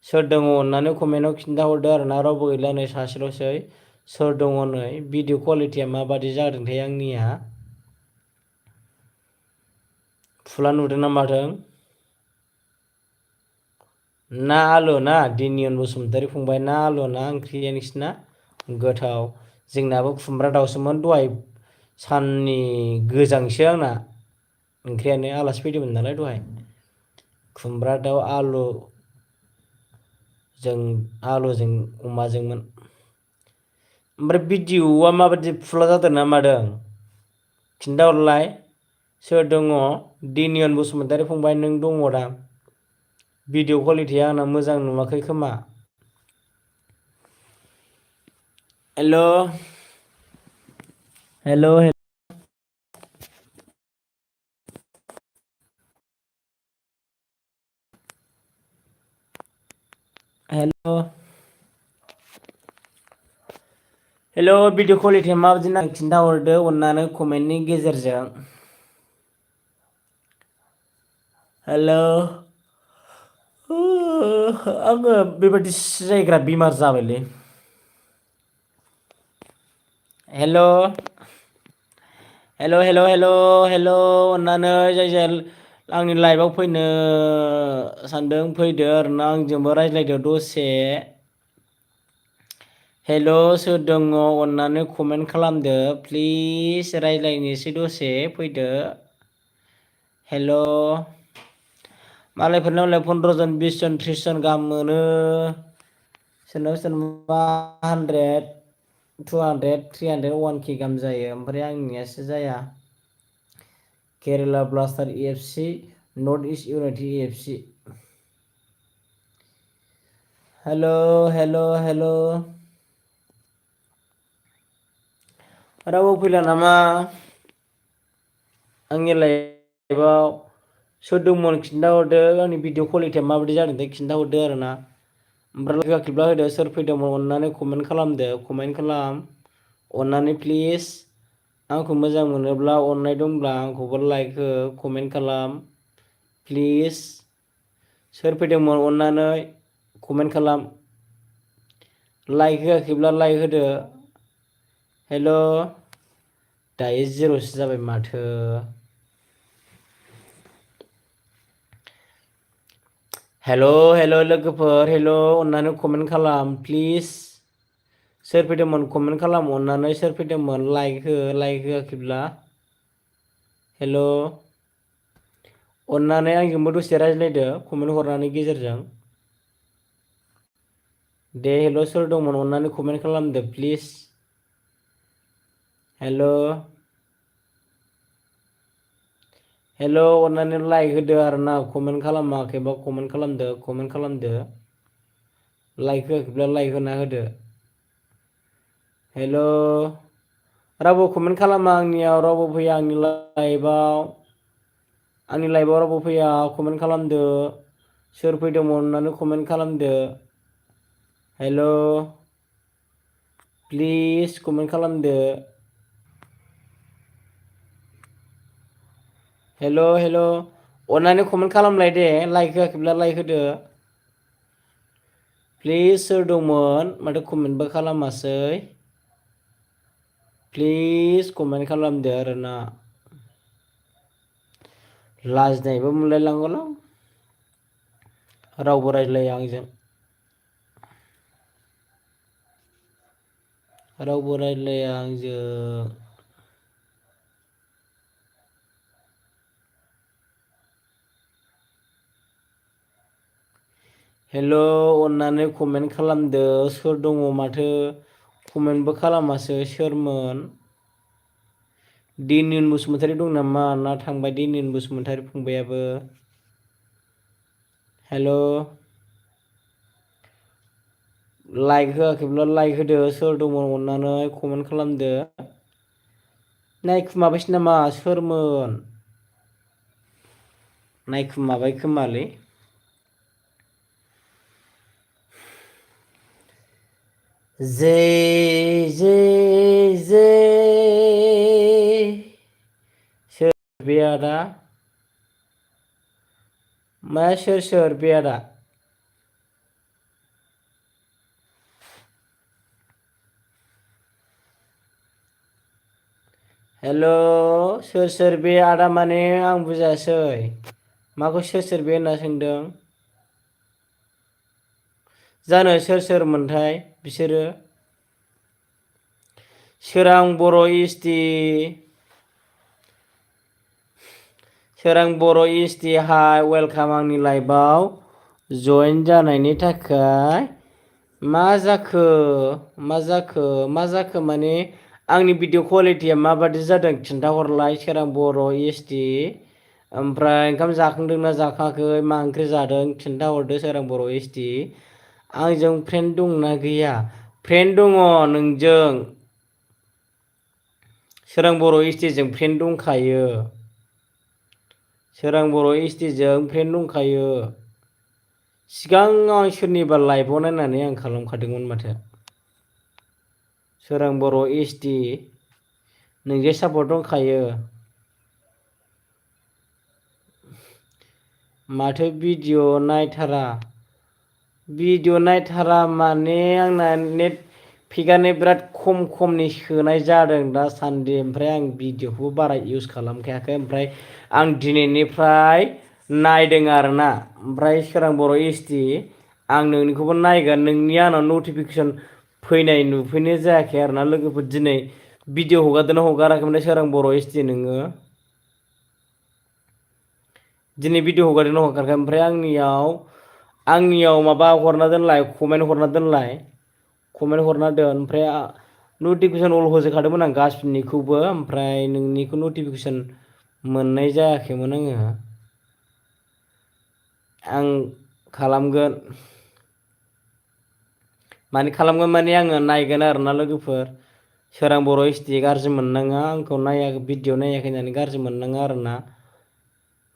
सोर दङ अननानै कमेन्टआव खिन्थाहरदो आरोना रावबो गैला नै सासेल'सै सोर दङ नै भिडिअ क्वालिटिया माबायदि जादोंथाय आंनिया फुला नुदोंना मादों ना आलु ना डेनियन बसुमतारी फंबाय ना आलु ना ओंख्रिया नोंसिना गोथाव जोंनाबो खुमब्रा दाउसोमोन दहाय साननि गोजांसो आंना ओंख्रियानो आलासि फैदोंमोन नालाय दहाय खुमब्रा दाउ आलुजों अमाजोंमोन। ओमफ्राय भिडिअआ माबायदि फुला जादों ना मादों खिन्थाहरलाय सोर दङ डेनियन बसुमतारी फंबाय नों दङ दां भिडिअ क्वालिटिया आंना मोजां नुवाखै खोमा। हेल' भिडिअ क्वालिटिया माबायदि नांदों खिन्थाहरदो अननानै कमेन्टनि गेजेरजों। आङो बेबायदि सिजायग्रा बेमार जाबायलै। हेल' अननानै जाय जाय आंनि लाइभआव फैनो सानदों फैदो आरोना आंजोंबो रायज्लायदो दसे। सोर दङ अननानै कमेन्ट खालामदो प्लिज रायज्लायनोसै दसे फैदो। मालायफोरना मालाय 15 जन 20 जन 30 जन गाहाम मोनो सोरनाबा 100 200 300 1K गाहाम जायो ओमफ्राय आंनियासो जाया। Kerala blaster EFC north east united EFC hello' रावबो फैला नामा आंनि लाइभआव सोर दंमोन खिन्थाहरदो आंनि भिडिअ क्वालिटिया माबायदि जादोंथाय खिन्थाहरदो आरोना। ओमफ्राय होआखैब्ला होदो सोर फैदोंमोन अननानै कमेन्ट खालामदो कमेन्ट खालाम अननानै प्लिज आंखौ मोजां मोनोब्ला अननाय दंब्ला आंखौबो लाइक हो कमेन्ट खालाम प्लिज सोर फैदोंमोन अननानै कमेन्ट खालाम लाइक होआखैब्ला लाइक होदो। दायो 0सो जाबाय माथो। हेल' लोगोफोर अननानै कमेन्ट खालाम प्लिज सोर फैदोंमोन कमेन्ट खालाम अननानै सोर फैदोंमोन लाइक होआखैब्ला अननानै आंजोंबो दसे रायज्लायदो कमेन्ट हरनायनि गेजेरजों दे सोर दंमोन अननानै कमेन्ट खालामदो प्लिज। अननानै लाइक होदो आरोना कमेन्ट खालामाखैबा कमेन्ट खालामदो लाइक होआखैब्ला लाइक होना होदो। हेल' रावबो कमेन्ट खालामा आंनियाव रावबो फैया आंनि लाइभआव रावबो फैया कमेन्ट खालामदो सोर फैदोंमोन अननानै कमेन्ट खालामदो हेल' प्लिज कमेन्ट खालामदो हेल' अननानै कमेन्ट खालामलाय दे लाइक होआखैब्ला लाइक होदो प्लिज सोर दंमोन माथो कमेन्टबो खालामासै प्लिज कमेन्ट खालामदो आरोना लाजिनायबो मोनलायलाङोलां रावबो रायज्लाया आंजों रावबो रायज्लाया आंजों हेल' अननानै कमेन्ट खालामदो सोर दङ माथो कमेन्टबो खालामासै सोरमोन दिनिन बसुमतारी दं नामा ना थांबाय दिनिन बसुमतारी फंबायाबो हेल' लाइक होआखैब्ला लाइक होदो सोर दंमोन अननानै कमेन्ट खालामदो नायखुमाबायसै नामा सोरमोन नायखुमाबाय खोमालै जै सोर बे आदा मा सोर बे आदा हेल' सोर बे आदा माने आं बुजायासै माखौ सोर बे होनना सोंदों जानो सोरमोनथाय बिसोरो सोरां बर' इस टि हाय वेलकाम आंनि लाइभआव जइन जानायनि थाखाय मा जाखो माने आंनि भिडिअ क्वालिटिया माबादि जादों खिन्थाहरलाय सोरां बर' इस टि ओमफ्राय ओंखाम जाखांदोंना जाखाङाखै मा ओंख्रि जादों खिन्थाहरदो सोरां बर' इस टि आंजों फ्रेन्ड दंना गैया फ्रेन्ड दङ नोंजों सोरां बर' इस टि जों फ्रेन्ड दंखायो सोरां बर' इस टि जों फ्रेन्ड दंखायो सिगाङाव सोरनिबा लाइभआव नायनानै आं खालामखादोंमोन माथो सोरां बर' इस टि नोंजों सापर्ट दंखायो माथो भिडिअ नायथारा माने आंना नेट पिकआनो बिराद खमनि सोनाय जादों दासान्दि ओमफ्राय आं भिडिअखौबो बारा इउस खालामखायाखै ओमफ्राय आं दिनैनिफ्राय नायदों आरोना ओमफ्राय सोरां बर' इस टि आं नोंनिखौबो नायगोन नोंनिया आंनाव नटिफिकेसन फैनाय नुफैनाय जायाखै आरोना लोगोफोर दिनै भिडिअ हगारदोंना हगाराखैमोनलाय सोरां बर' इस टि नोङो दिनै भिडिअ हगारदोंना हगाराखै ओमफ्राय आंनियाव माबा हरना दोनलाय कमेन्ट हरना दोन ओमफ्राय नटिफिकेसन अल होजोबखादोंमोन आं गासिनिखौबो ओमफ्राय नोंनिखौ नटिफिकेसन मोननाय जायाखैमोन आं खालामगोन माने आङो नायगोन आरोना लोगोफोर सोरां बर' इस टि गाज्रि मोननाङा आंखौ भिडिअ नायाखै होननानै गाज्रि मोननाङा आरोना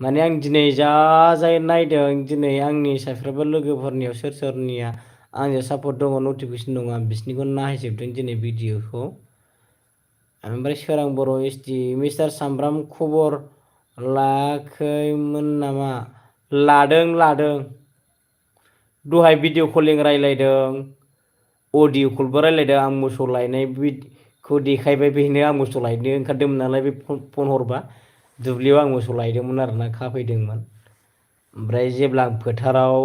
माने आं दिनै नायदों दिनै आंनि साफ्रोमबो लोगोफोरनियाव सोरनिया आंजों सापर्ट दङ नटिफिकेसन दङ आं बिसोरनिखौ नायजोबदों दिनै भिडिअखौ ओमफ्राय सोरां बर' इस टि मिस्टार सामब्राम खबर लायाखैमोन नामा लादों दहाय भिडिअ कलिं रायलायदों अडिअ कलबो रायलायदों आं मोसौ लायनायखौ देखायबाय बेनो आं मोसौ लायनो ओंखारदोंमोन नालाय बे फन हरबा दुब्लियाव आं मोसौ लायदोंमोन आरोना खाफैदोंमोन ओमफ्राय जेब्ला आं फोथाराव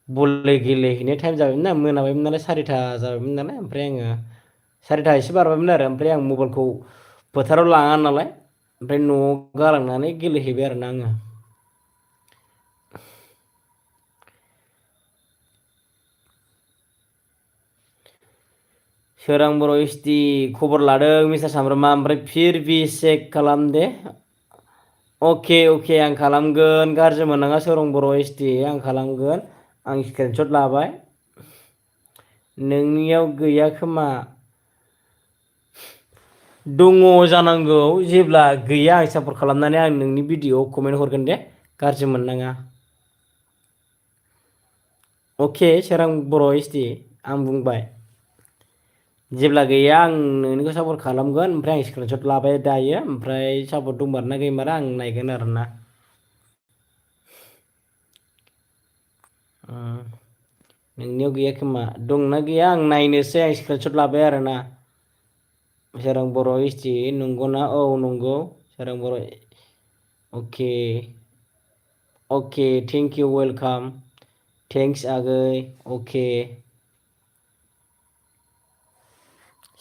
बल गेलेहैनाय टाइम जाबायमोन ना मोनाबायमोन नालाय 4:30 जाबायमोन नालाय ओमफ्राय आङो 4:30 एसे बारबायमोन आरो ओमफ्राय आं मबाइलखौ फोथाराव लाङा नालाय ओमफ्राय न'आव गालांनानै गेलेहैबाय आरोना आङो सोरां बर' इस टि खबर लादों मिस्टार सामब्रामा ओमफ्राय फिर बि चेक खालाम दे अके आं खालामगोन गाज्रि मोननाङा सोरां बर' इस टि आं खालामगोन आं स्क्रिनशट लाबाय नोंनियाव गैया खोमा दङ जानांगौ जेब्ला गैया आं सापर्ट खालामनानै आं नोंनि भिडिअ'आव कमेन्ट हरगोन दे गाज्रि मोननाङा अके सोरां बर' एसटि आं बुंबाय जेब्ला गैया आं नोंनिखौ सापर्ट खालामगोन ओमफ्राय आं स्क्रिनशट लाबाय दायो ओमफ्राय सापर्ट दंमारोना गैमारा आं नायगोन आरोना नोंनियाव गैया खोमा दंना गैया आं नायनोसै आं स्क्रिनशट लाबाय आरोना सोरां बर' एसटि नंगौना औ नंगौ सोरां बर' अके अके थेंक इउ वेलकाम थेंक्स आगै अके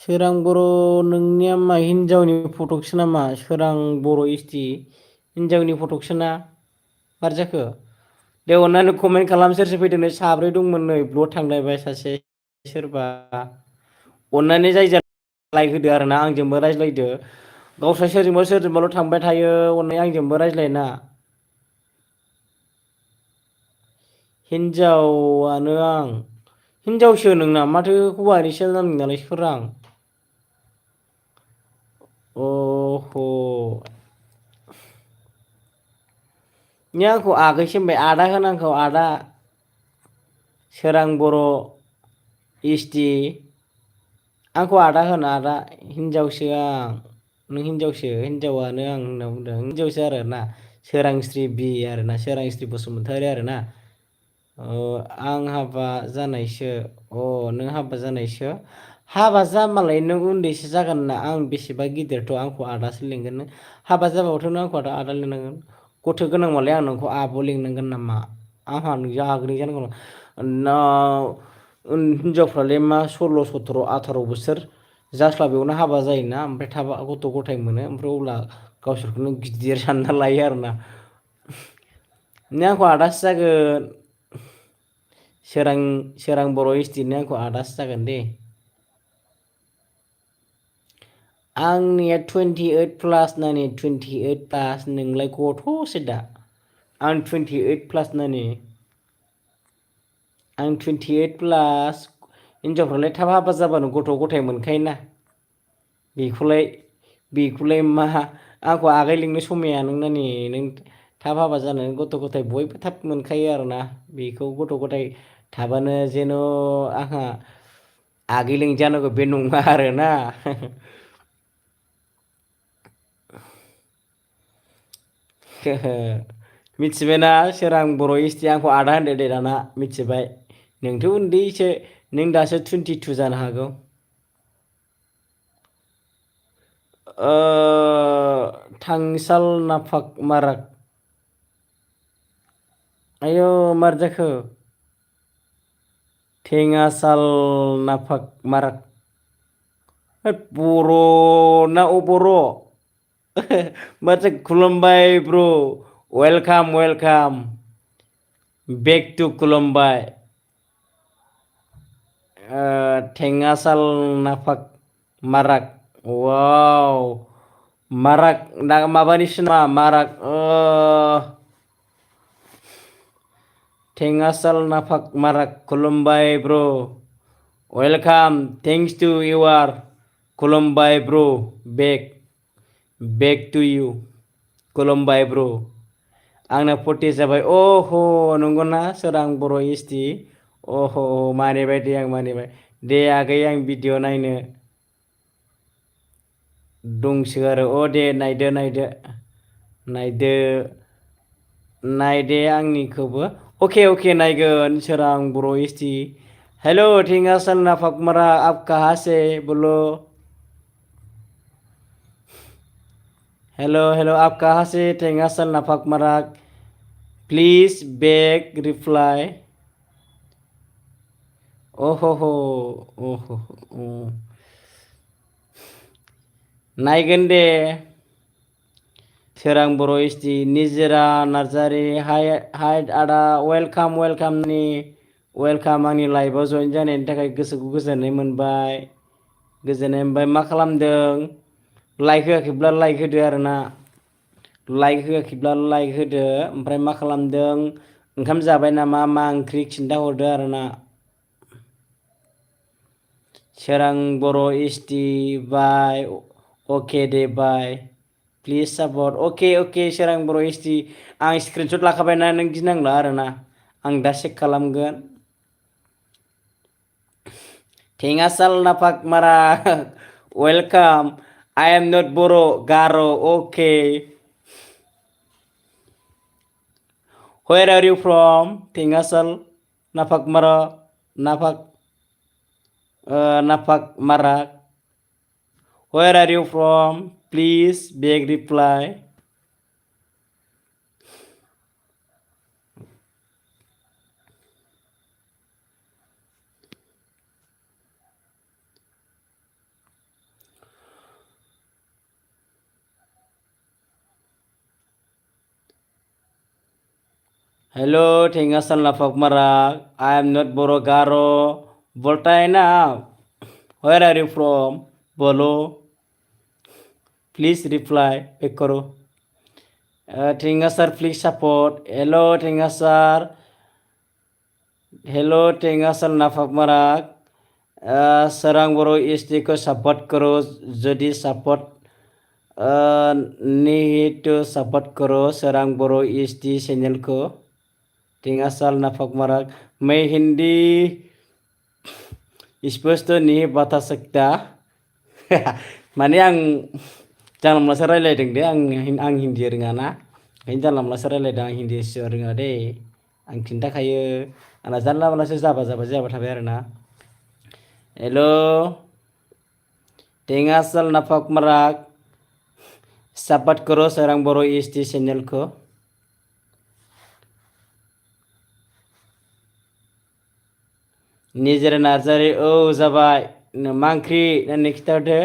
सोरां बर' नोंनिया मा हिनजावनि फटकसो नामा सोरां बर' एसटि हिनजावनि फटकसोना मार जाखो दे अननानै कमेन्ट खालाम सोर सोर फैदों नै साब्रै दंमोन नै ब्लड थांलायबाय सासे सोरबा अननानै जाय लाइक होदो आरोना आंजोंबो रायज्लायदो गावस्रा सोरजोंबा सोरजोंबाल' थांबाय थायो अननानै आंजोंबो रायज्लायना हिनजावानो आं हिनजावसो नोंना माथो हौवानिसो नाम नालाय सोरां अह' नों आंखौ आगैसो होनबाय आदा होन आंखौ आदा सोरां बर' एसटि आंखौ आदा होन आदा हिनजावसो आं नों हिनजावसो हिनजावानो आं होनना बुंदों हिनजावसो आरोना सोरांस्रि बि आरोना सोरांस्रि बसुमतारी आरोना आं हाबा जानायसो नों हाबा जानायसो हाबा जाबालाय नों उन्दैसो जागोन ना आं बेसेबा गिदिरथ' आंखौ आदासो लिंगोन नों हाबा जाबाबोथ' नों आंखौ आदा लिंनांगोन गथ' गोनांबालाय आं नोंखौ आब' लिंनांगोन नामा आंहा नोंजों आगोलनि जानांगौ ना हिनजावफ्रालाय मा 16 17 18 बोसोर जास्लाबैयावनो हाबा जायोना ओमफ्राय थाबा गथ' गथाय मोनो ओमफ्राय अब्ला गावसोरखौनो गिदिर सानना लायो आरोना नों आंखौ आदासो जागोन सोरां बर' एसटिनो आंखौ आदासो जागोन दे आंनिया 28 प्लास नानि 28 प्लास नोंलाय गथ'सो दा आं 28 प्लास नानि आं 28 प्लास हिनजावफ्रालाय थाब हाबा जाबानो गथ' गथाय मोनखायोना बेखौलाय मा आंखौ आगै लिंनो समाया नों नानि नों थाब हाबा जानानै गथ' गथाय बयबो थाब मोनखायो आरोना बेखौ गथ' गथाय थाबानो जेन' आंहा आगै लिंजानांगौ बे नङा आरोना मिथिबायना सोरां बर' एसटि आंखौ आदा होनदो दे दाना मिथिबाय नोंथ' उन्दैसो नों दासो 22 जानो हागौ थांसाल नाफाक माराक आयौ मार जाखो थेङासाल नाफाक माराक होद बर' ना बर' माथो खुलुमबाय ब्र' वेलकाम वेलकाम बेक टु खुलुमबाय थेङासाल नाफाक माराक वाव माराक ना माबानिसो नामा माराक थेङासाल नाफाक माराक खुलुमबाय ब्र' वेलकाम थेंक्स टु इउआर खुलुमबाय ब्र' बेक टु इउ खुलुमबाय ब्र' आंना 40 जाबाय नंगौना सोरां बर' एसटि मानिबाय दे आं मानिबाय दे आगै आं भिडिअ नायनो दंसो आरो दे नायदो नायदे आंनिखौबो अके नायगोन सोरां बर' एसटि हेलो थेङासाल नाफाक माराक आप कहाँ से बोलो हेलो आप कहाँ से थेङासाल नाफाक माराक प्लीज बेक रिप्लाय नायगोन दे सोरां बर' एसटि निजोरा नार्जारि हाय आदा वेलकाम नि वेलकाम आंनि लाइभआव जइन जानायनि थाखाय गोसोखौ गोजोननाय मोनबाय मा खालामदों लाइक होआखैब्ला लाइक होदो आरोना लाइक होआखैब्ला लाइक होदो ओमफ्राय मा खालामदों ओंखाम जाबाय नामा मा ओंख्रि खिन्थाहरदो आरोना सोरां बर' एसटि बाय अके दे बाय प्लिज सापर्ट अके सोरां बर' एसटि आं स्क्रिनशट लाखाबायना नों गिनांला आरोना आं दा चेक खालामगोन थेंगासाल नाफाक मारा वेलकाम I am not बर' गार' अके Where are you from? Tingasal napak mara napak marak. Where are you from? Please beg reply. Hello, Tingasal napak marak. I am not Boro Garo. Boltai na. Where are you from? Bolo. Please reply. Ekoro. Tingasar please support. Hello, Tingasar. Hello, Tingasal napak marak. Serang Boro isti ko support karo. Jadi support nih to support karo serang Boro isti channel ko. Tingasal napak marak. मैं हिंदी स्पष्ट नहीं बता सकता माने आं जानला मोनलासो रायलायदों दे आं हिन्दी रोङा ना ओंखायनो जानला मोनलासो रायलायदों आं हिन्दी रोङा दे आं खिन्थाखायो आंना जानला मोनलासो जाबा थाबाय आरोना हेलो टेंगासल नाफाक माराक सापर्ट करो सोरां बर' एसटि चेनेलखौ निजेरा नार्जारि औ जाबाय मा ओंख्रि होननानै खिथाहरदो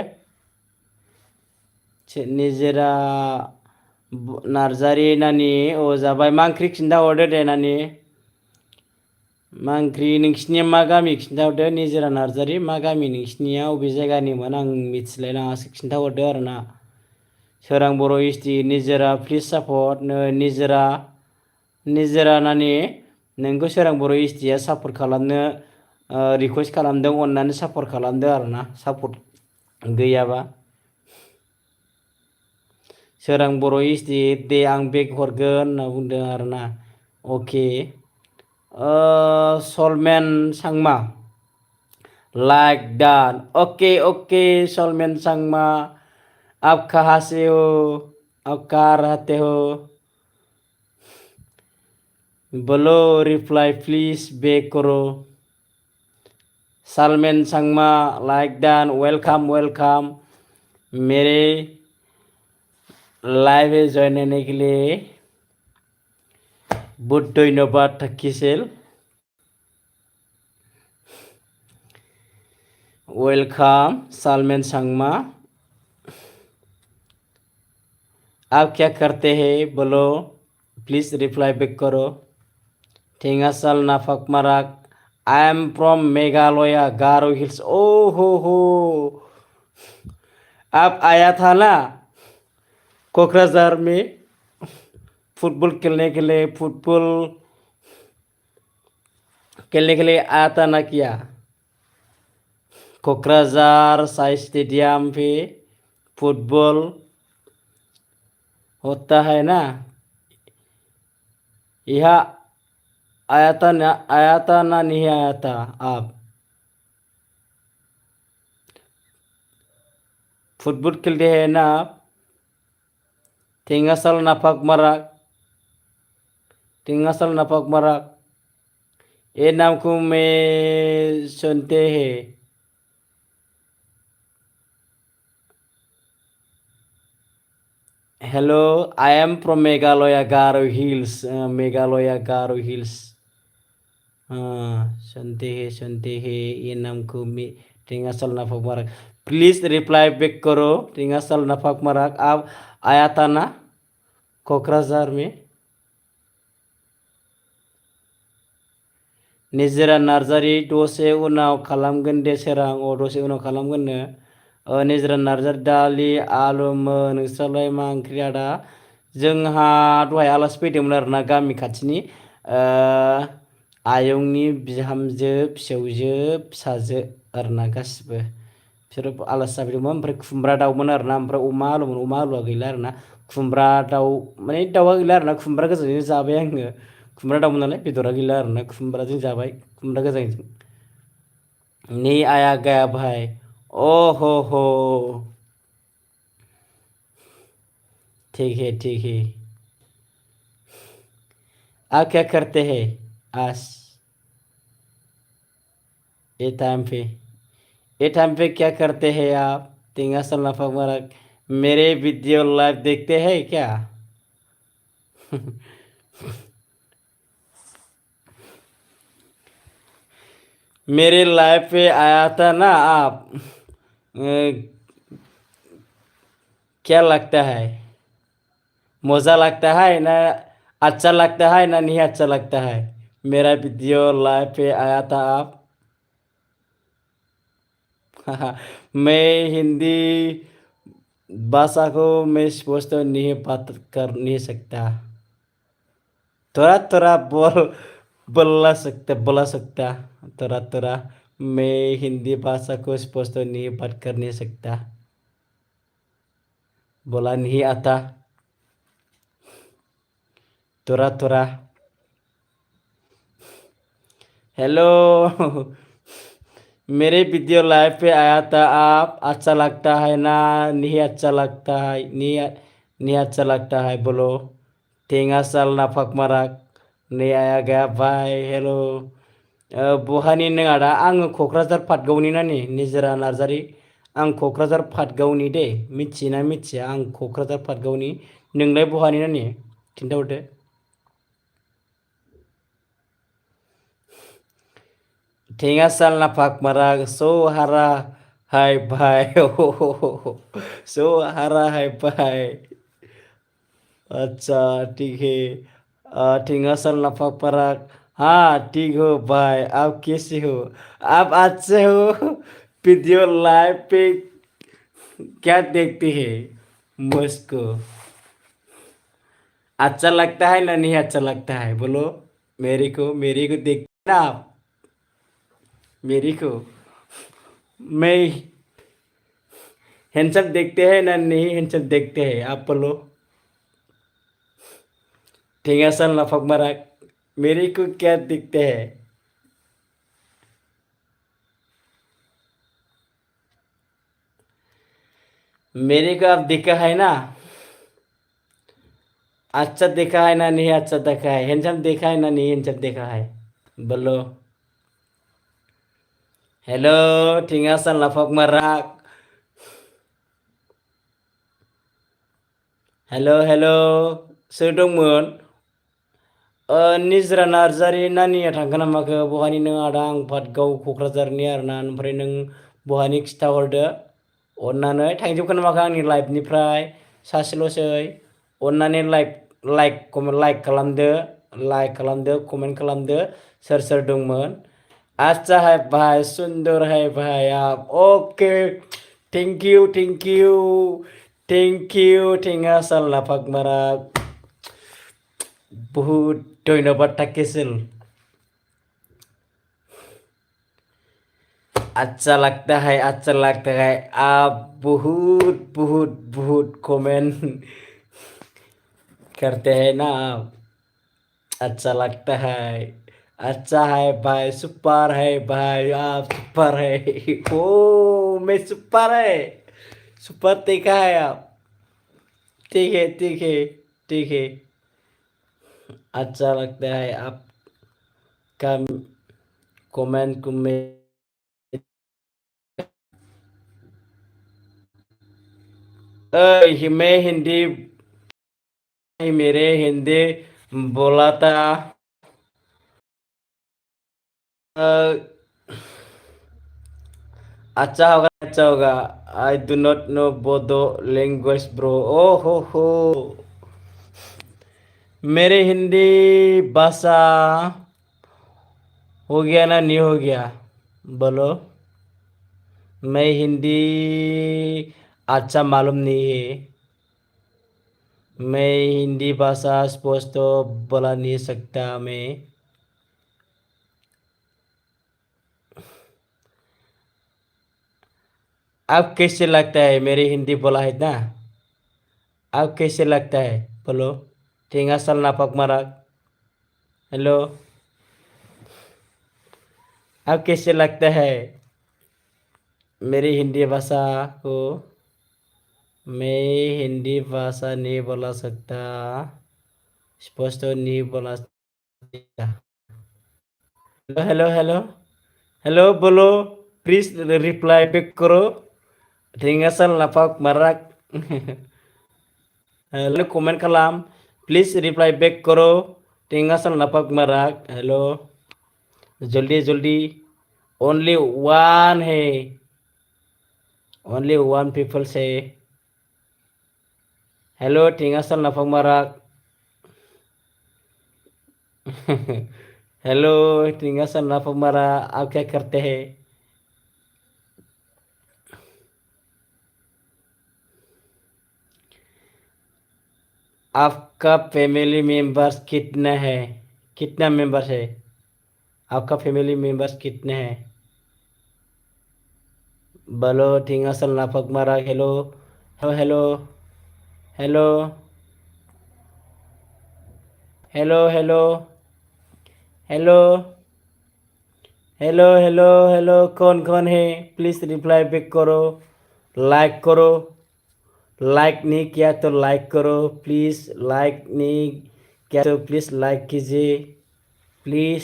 निजेरा नार्जारि नानि औ जाबाय मा ओंख्रि खिन्थाहरदो दे नानि मा ओंख्रि नोंसिनिया मा गामि खिन्थाहरदो निजेरा नार्जारि मा गामि नोंसिनिया अबे जायगानिमोन आं मिथिलायलाङासो खिन्थाहरदो आरोना सोरां बर' एसटि निजेरा प्लिज सापर्ट निजेरा नानि नोंखौ सोरां बर' एसटिया सापर्ट खालामनो रिकुवेस्ट खालामदों अननानै सापर्ट खालामदो आरोना सापर्ट गैयाबा सोरां बर' एसटि दे आं बेग हरगोन होनना बुंदों आरोना अके सलमेन सांमा लाइक डान ओके सलमेन सांमा आप कहाँ से हो आप कहाँ रहते हो बोलो रिप्लाई प्लीज बेक करो सलमेन सांमा लाइक डान वेलकम मेरे लाइव में ज्वाइन होने के लिए बहुत धन्यवाद থাকিছিল वेलकम सलमान सांमा आप क्या करते हैं बोलो प्लीज रिप्लाई बैक करो थेंगासाल नाफाक माराक I am from Meghalaya Garo hills ओ हो आप आया था ना कोकराझार में फुटबॉल खेलने के लिए आया था ना क्या Kokrajhar Sai stadium Pay football होता है ना यहाँ आया था ना नहीं आया था आप फुटबॉल खेलते हैं ना आप थेंगासाल नाफाक माराक ये नाम को मैं सुनते हैं hello I am from Meghalaya Garo hills सुनते हैं ये नाम को मैं थेंगासाल नाफाक माराक प्लीज रिप्लाई बैक करो थेंगासाल नाफाक माराक आप आया था ना कोकराझार में निजेरा नार्जारि दसे उनाव खालामगोन दे सोरां दसे उनाव खालामगोननो निजेरा नार्जारि दालि आलुमोन नोंस्रालाय मा ओंख्रि आदा जोंहा दहाय आलासि फैदोंमोन आरोना गामि खाथिनि आयंनि बिहामजो फिसौजो फिसाजो आरोना गासिबो बिसोरो आलासि जाफैदोंमोन ओमफ्राय खुमब्रा दाउमोन आरोना ओमफ्राय अमा आलुमोन अमा आलुआ गैला आरोना खुमब्रा दाउ माने दाउआ गैला आरोना खुमब्रा गोजाजों जाबाय आङो खुमब्रा दाउमोन नालाय बेदरा गैला आरोना खुमब्राजों जाबाय खुमब्रा गोजाजों नहीं आया गया भाई ओ हो ठीक है आप क्या करते हैं आज ये टाइम पे ये टाइम पे क्या करते हैं आप तींगा सलना फगमारा मेरे वीडियो लाइव देखते हैं क्या मेरे लाइव पे आया था ना आप क्या लगता है मज़ा लगता है ना अच्छा लगता है ना नहीं अच्छा लगता है मेरा वीडियो लाइव पे आया था आप मैं हिंदी भाषा को मैं स्पष्ट नहीं बात कर नहीं सकता थोड़ा थोड़ा बोला सकता थोड़ा थोड़ा मैं हिंदी भाषा को स्पष्ट नहीं बात कर नहीं सकता बोला नहीं आता थोड़ा थोड़ा हेलो मेरे वीडियो लाइव पे आया था आप अच्छा लगता है ना नहीं अच्छा लगता है नहीं अच्छा लगता है बोलो टेंगा साल नाफाक माराक नहीं आया गया भाई हेलो बहानि नों आदा आङो क'क्राझार पाटगावनि नानि निजोरा नार्जारि आं क'क्राझार पाटगावनि दे मिथियोना मिथिया आं क'क्राझार पाटगावनि नोंलाय बहानि नानि खिन्थाहरदो टेंगा साल नाफाक माराक सौ हारा हाय भाई सौ हारा हाय भाई अच्छा ठीक है टेंगा साल नाफाक माराक हाँ ठीक हो भाई आप कैसे हो आप अच्छे हो वीडियो लाइव पे क्या देखते हैं मुझको अच्छा लगता है ना नहीं अच्छा लगता है बोलो मेरी को देखते ना आप मेरी को मैं हैंडसम देखते हैं ना नहीं हैंडसम देखते हैं आप बोलो ठेंगासन लफक मराक मेरी को क्या दिखते हैं मेरे को आप देखा है ना अच्छा देखा है ना नहीं अच्छा देखा है हैंडसम देखा है ना नहीं हैंडसम देखा है बोलो हेलो ठेंगासन लफक मराक हेलो सोर दंमोन निजोरा नार्जारि नानिया थांखो ना माखो बहानि नों आदा आं पाटगाव क'क्राझारनि आरोना ओमफ्राय नों बहानि खिथाहरदो अननानै थांजोबखोना माखो आंनि लाइभनिफ्राय सासेल'सै अननानै लाइक खालामदो कमेन्ट खालामदो सोर दंमोन अच्छा है भाई सुंदर है भाई आप ओके थेंक इउ टेंगा साल लाफाक मारा बहुत धन्यवाद थाकेसिल अच्छा लगता है आप बहुत कमेंट करते हैं ना आप अच्छा लगता है भाई सुपर है भाई आप सुपर है ओ मैं सुपर है सुपर देखा है आप ठीक है अच्छा लगता है आपका कमेंट को मैं हिंदी मेरे हिंदी बोला था अच्छा होगा I do not know Bodo language bro ओ हो मेरे हिंदी भाषा हो गया ना नहीं हो गया बोलो मैं हिंदी अच्छा मालूम नहीं है मैं हिंदी भाषा स्पष्ट बोला नहीं सकता मैं अब कैसे लगता है मेरी हिंदी बोला है ना? अब कैसे लगता है बोलो? tinggal asal napak marak. Hello, अब कैसे लगता है मेरी हिंदी भाषा को? मैं हिंदी भाषा नहीं बोला सकता, स्पष्ट नहीं बोला सकता। हेलो हेलो हेलो बोलो, प्लीज रिप्लाई बैक करो, tinggal asal napak marak. Hello comment खालाम, प्लीज रिप्लाई बैक करो, tinggal asal napak marak. Hello जल्दी जल्दी, ओनली वन है, ओनली वन पीपल से hello tinggal asal napak marak. Hello tinggal asal napak marak, आप क्या करते हैं? आपका फैमिली मेंबर्स कितना है? कितना मेंबर्स है? आपका फैमिली मेंबर्स कितने हैं? बोलो tinggal asal napak marak. Hello hello hello hello hello hello hello hello hello hello, कौन कौन है? प्लीज रिप्लाई बैक करो, लाइक करो, लाइक नहीं किया तो लाइक करो प्लीज, लाइक नहीं किया तो प्लीज लाइक कीजिए, प्लीज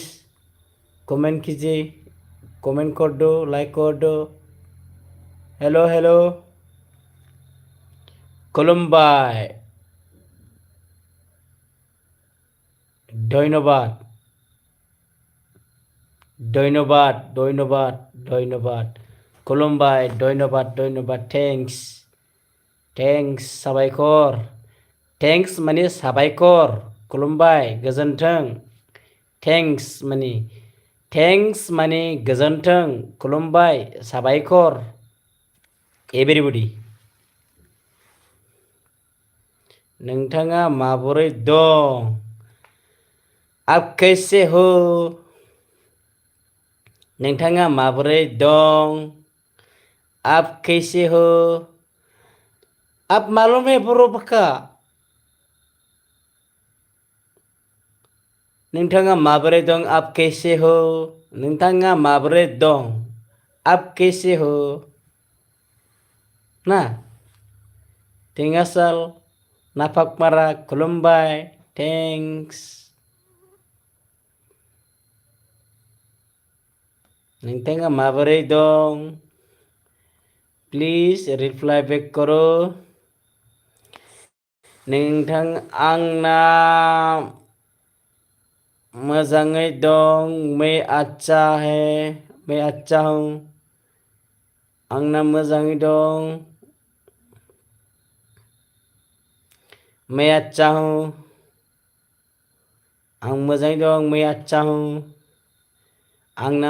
कमेंट कीजिए, कमेंट कर दो, लाइक कर दो। हेलो हेलो खुलुमबाय, धन्यवाद धन्यवाद धन्यवाद धन्यवाद, खुलुमबाय, धन्यवाद धन्यवाद, थेंक्स थेंक्स, साबायखर, थेंक्स माने साबायखर, खुलुमबाय, गोजोन्थों, थेंक्स माने गोजोन्थों, खुलुमबाय, साबायखर, एभरिबडी। नोंथाङा माबोरै दं? आप कैसे हो? नोंथाङा माबोरै दं? आप कैसे हो? आप मालूम है बरो बका? नोंथाङा माबोरै दं? आप कैसे हो? नोंथाङा माबोरै दं? आप कैसे हो? ना tinggal asal napak marak, खुलुमबाय, थेंक्स। नोंथाङा माबोरै दं? प्लिज रिप्लाय बेक करो। नोंथां आंना मोजाङै दं, मैं अच्छा है, मैं अच्छा हूँ, आंना मोजाङै दं, मैं अच्छा हूँ, आं मोजाङै दं, मैं अच्छा हूँ, आंना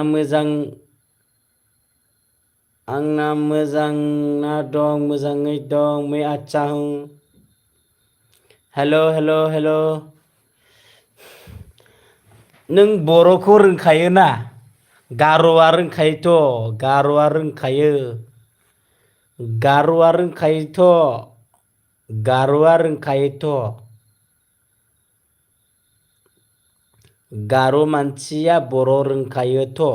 मोजांना दं, मोजाङै दं, मैं अच्छा हूँ। हेलो हेलो हेलो, नों बर'खौ रोंखायो ना? गार'आ रोंखायोथ', गार'आ रोंखायो, गार'आ रोंखायोथ', गार'आ रोंखायोथ', गार' मानसिया बर' रोंखायोथ',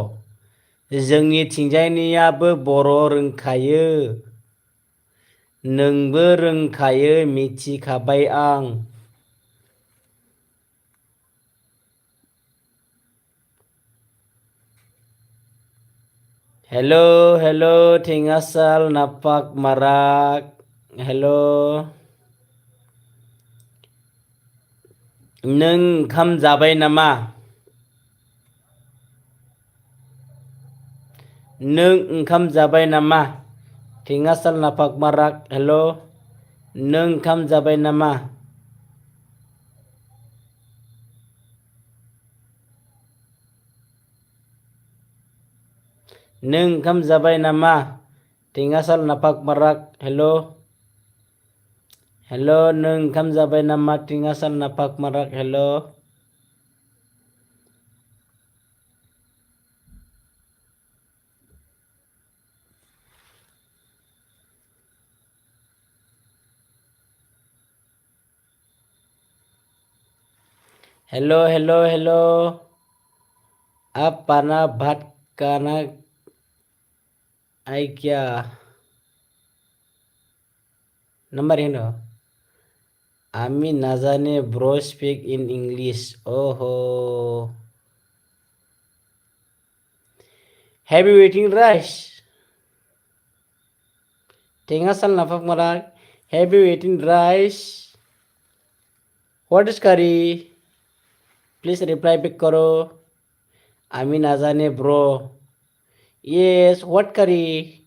जोंनिथिंजायनियाबो बर' रोंखायो, नोंबो रोंखायो मिथिखाबाय आं। Hello hello tinggal asal napak marak, hello. नों ओंखाम जाबाय नामा? नों ओंखाम जाबाय नामा? tinggal asal napak marak, hello. नों ओंखाम जाबाय नामा? नों ओंखाम जाबाय नामा? tinggal asal napak marak, hello. Hello नों ओंखाम जाबाय नामा? tinggal asal napak marak, hello. Hello hello hello आप पाना भात खाना आई क्या नंबर है ना आमी ना जाने ब्रो स्पीक इन इंग्लिश ओहो have you eating rice tinggal sal napak marak have you eaten rice what is curry please reply back karo ami na jane bro yes what curry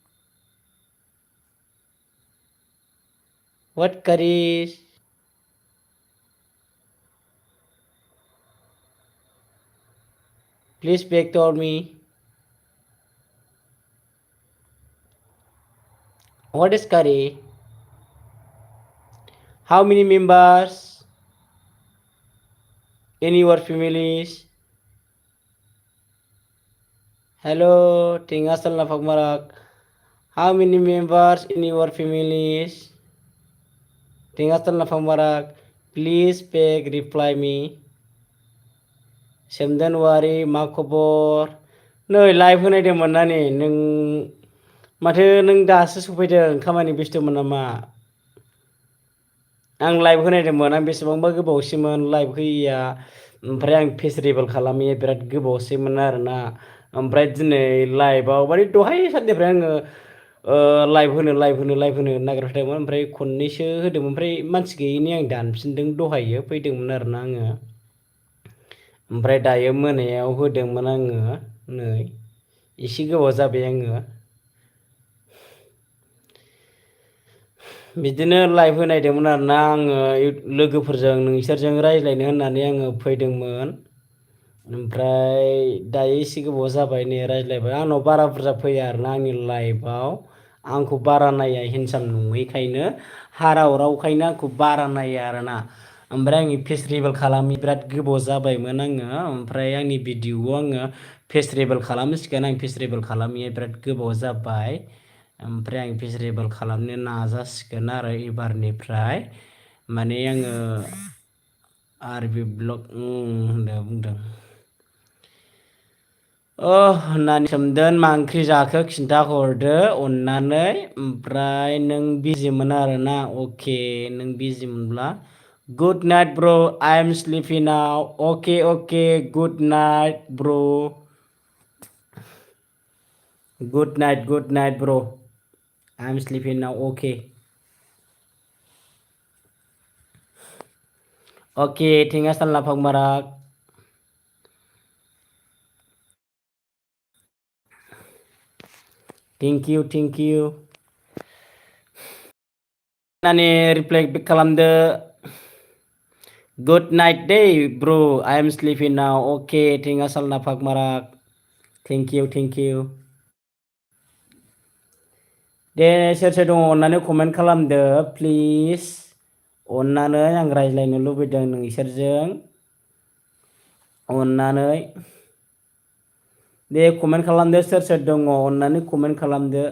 please back to me what is curry how many members in your families hello tinggal sal napak marak how many members in your families tinggal sal napak marak please back reply me सोमदोनवारि मा खबर नै लाइभ होनायदोंमोन ना नै नों माथो नों दासो सफैदों खामानि बेस्थ'मोन नामा आं लाइभ होनायदोंमोन आं बेसेबांबा गोबावसैमोन लाइभ होयैया ओमफ्राय आं फेस रिभिल खालामैया बिराद गोबावसैमोन आरोना ओमफ्राय दिनै लाइभआव माने दहाय साननिफ्राय आङो लाइभ होनो नागिरबाय ओमफ्राय खननैसो होदोंमोन ओमफ्राय मानसि गैयैनि आं दानफिनदों दहायो फैदोंमोन आरोना आङो ओमफ्राय दायो मोनायाव होदोंमोन आङो नै एसे गोबाव जाबाय आङो बिदिनो लाइभ होनायदोंमोन आरोना आङो लोगोफोरजों नोंसोरजों रायज्लायनो होननानै आङो फैदोंमोन ओमफ्राय दायो एसे गोबाव जाबाय नै रायज्लायबाय आंनाव बारा बुरजा फैया आरोना आंनि लाइभआव आंखौ बारा नाया हेन्डसाम नङैखायनो हाराव रावखायनो आंखौ बारा नाया आरोना ओमफ्राय आंनि फेस रिभिल खालामै बिराद गोबाव जाबायमोन आङो ओमफ्राय आंनि भिडिअ'आव आङो फेस रिभिल खालामसिगोन आं फेस रिभिल खालामैया बिराद गोबाव जाबाय ओमफ्राय आं फेस रिभिल खालामनो नाजासिगोन आरो एबारनिफ्राय माने आङो आरबि ब्लग होनना बुंदों होननानै सोमदोन मा ओंख्रि जाखो खिन्थाहरदो अननानै ओमफ्राय नों बिजिमोन आरोना अके नों बिजिमोनब्ला good night bro I am sleepy now okay good night bro good night bro I am sleepy now okay tinggal sal napak marak thank you नानि रिप्लाइ बेक खालामदो गुड नाइट दे bro I am sleepy now okay tinggal sal napak marak thank you दे सोर सोर दङ अननानै कमेन्ट खालामदो प्लिज अननानै आं रायज्लायनो लुबैदों नोंसोरजों अननानै दे कमेन्ट खालामदो सोर सोर दङ अननानै कमेन्ट खालामदो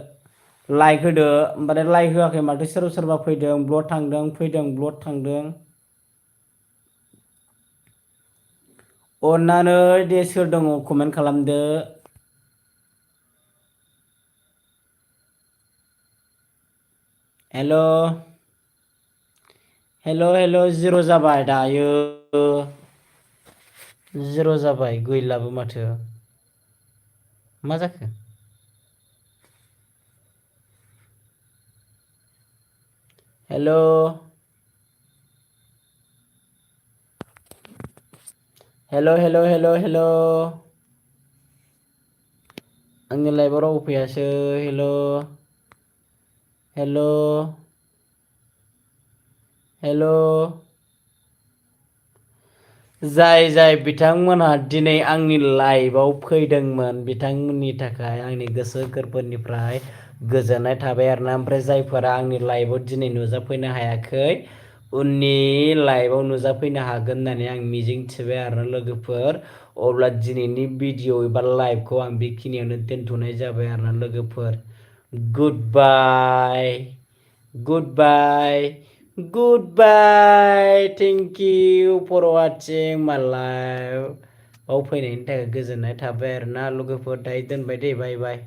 लाइक होदो ओमफ्राय लाइक होआखै माथो सोरबा फैदों ब्लड थांदों अननानै दे सोर दङ कमेन्ट खालामदो हेल' जिर' जाबाय दायो जिर' जाबाय गैलाबो माथो मा जाखो हेल' आंनि लाइभआव रावबो फैयासै हेल' जाय बिथांमोनहा दिनै आंनि लाइभआव फैदोंमोन बिथांमोननि थाखाय आंनि गोसो गोरबोनिफ्राय गोजोननाय थाबाय आरोना ओमफ्राय जायफोरा आंनि लाइभआव दिनै नुजाफैनो हायाखै उननि लाइभआव नुजाफैनो हागोन होननानै आं मिजिं थिबाय आरोना लोगोफोर अब्ला दिनैनि भिडिअ एबा लाइभखौ आं बेखिनियावनो दोनथ'नाय जाबाय आरोना लोगोफोर good bye Goodbye. Thank you for watching my live. फैनायनि थाखाय गोजोननाय थाबाय आरोना लोगोफोर दायो दोनबाय दे बाय बाय।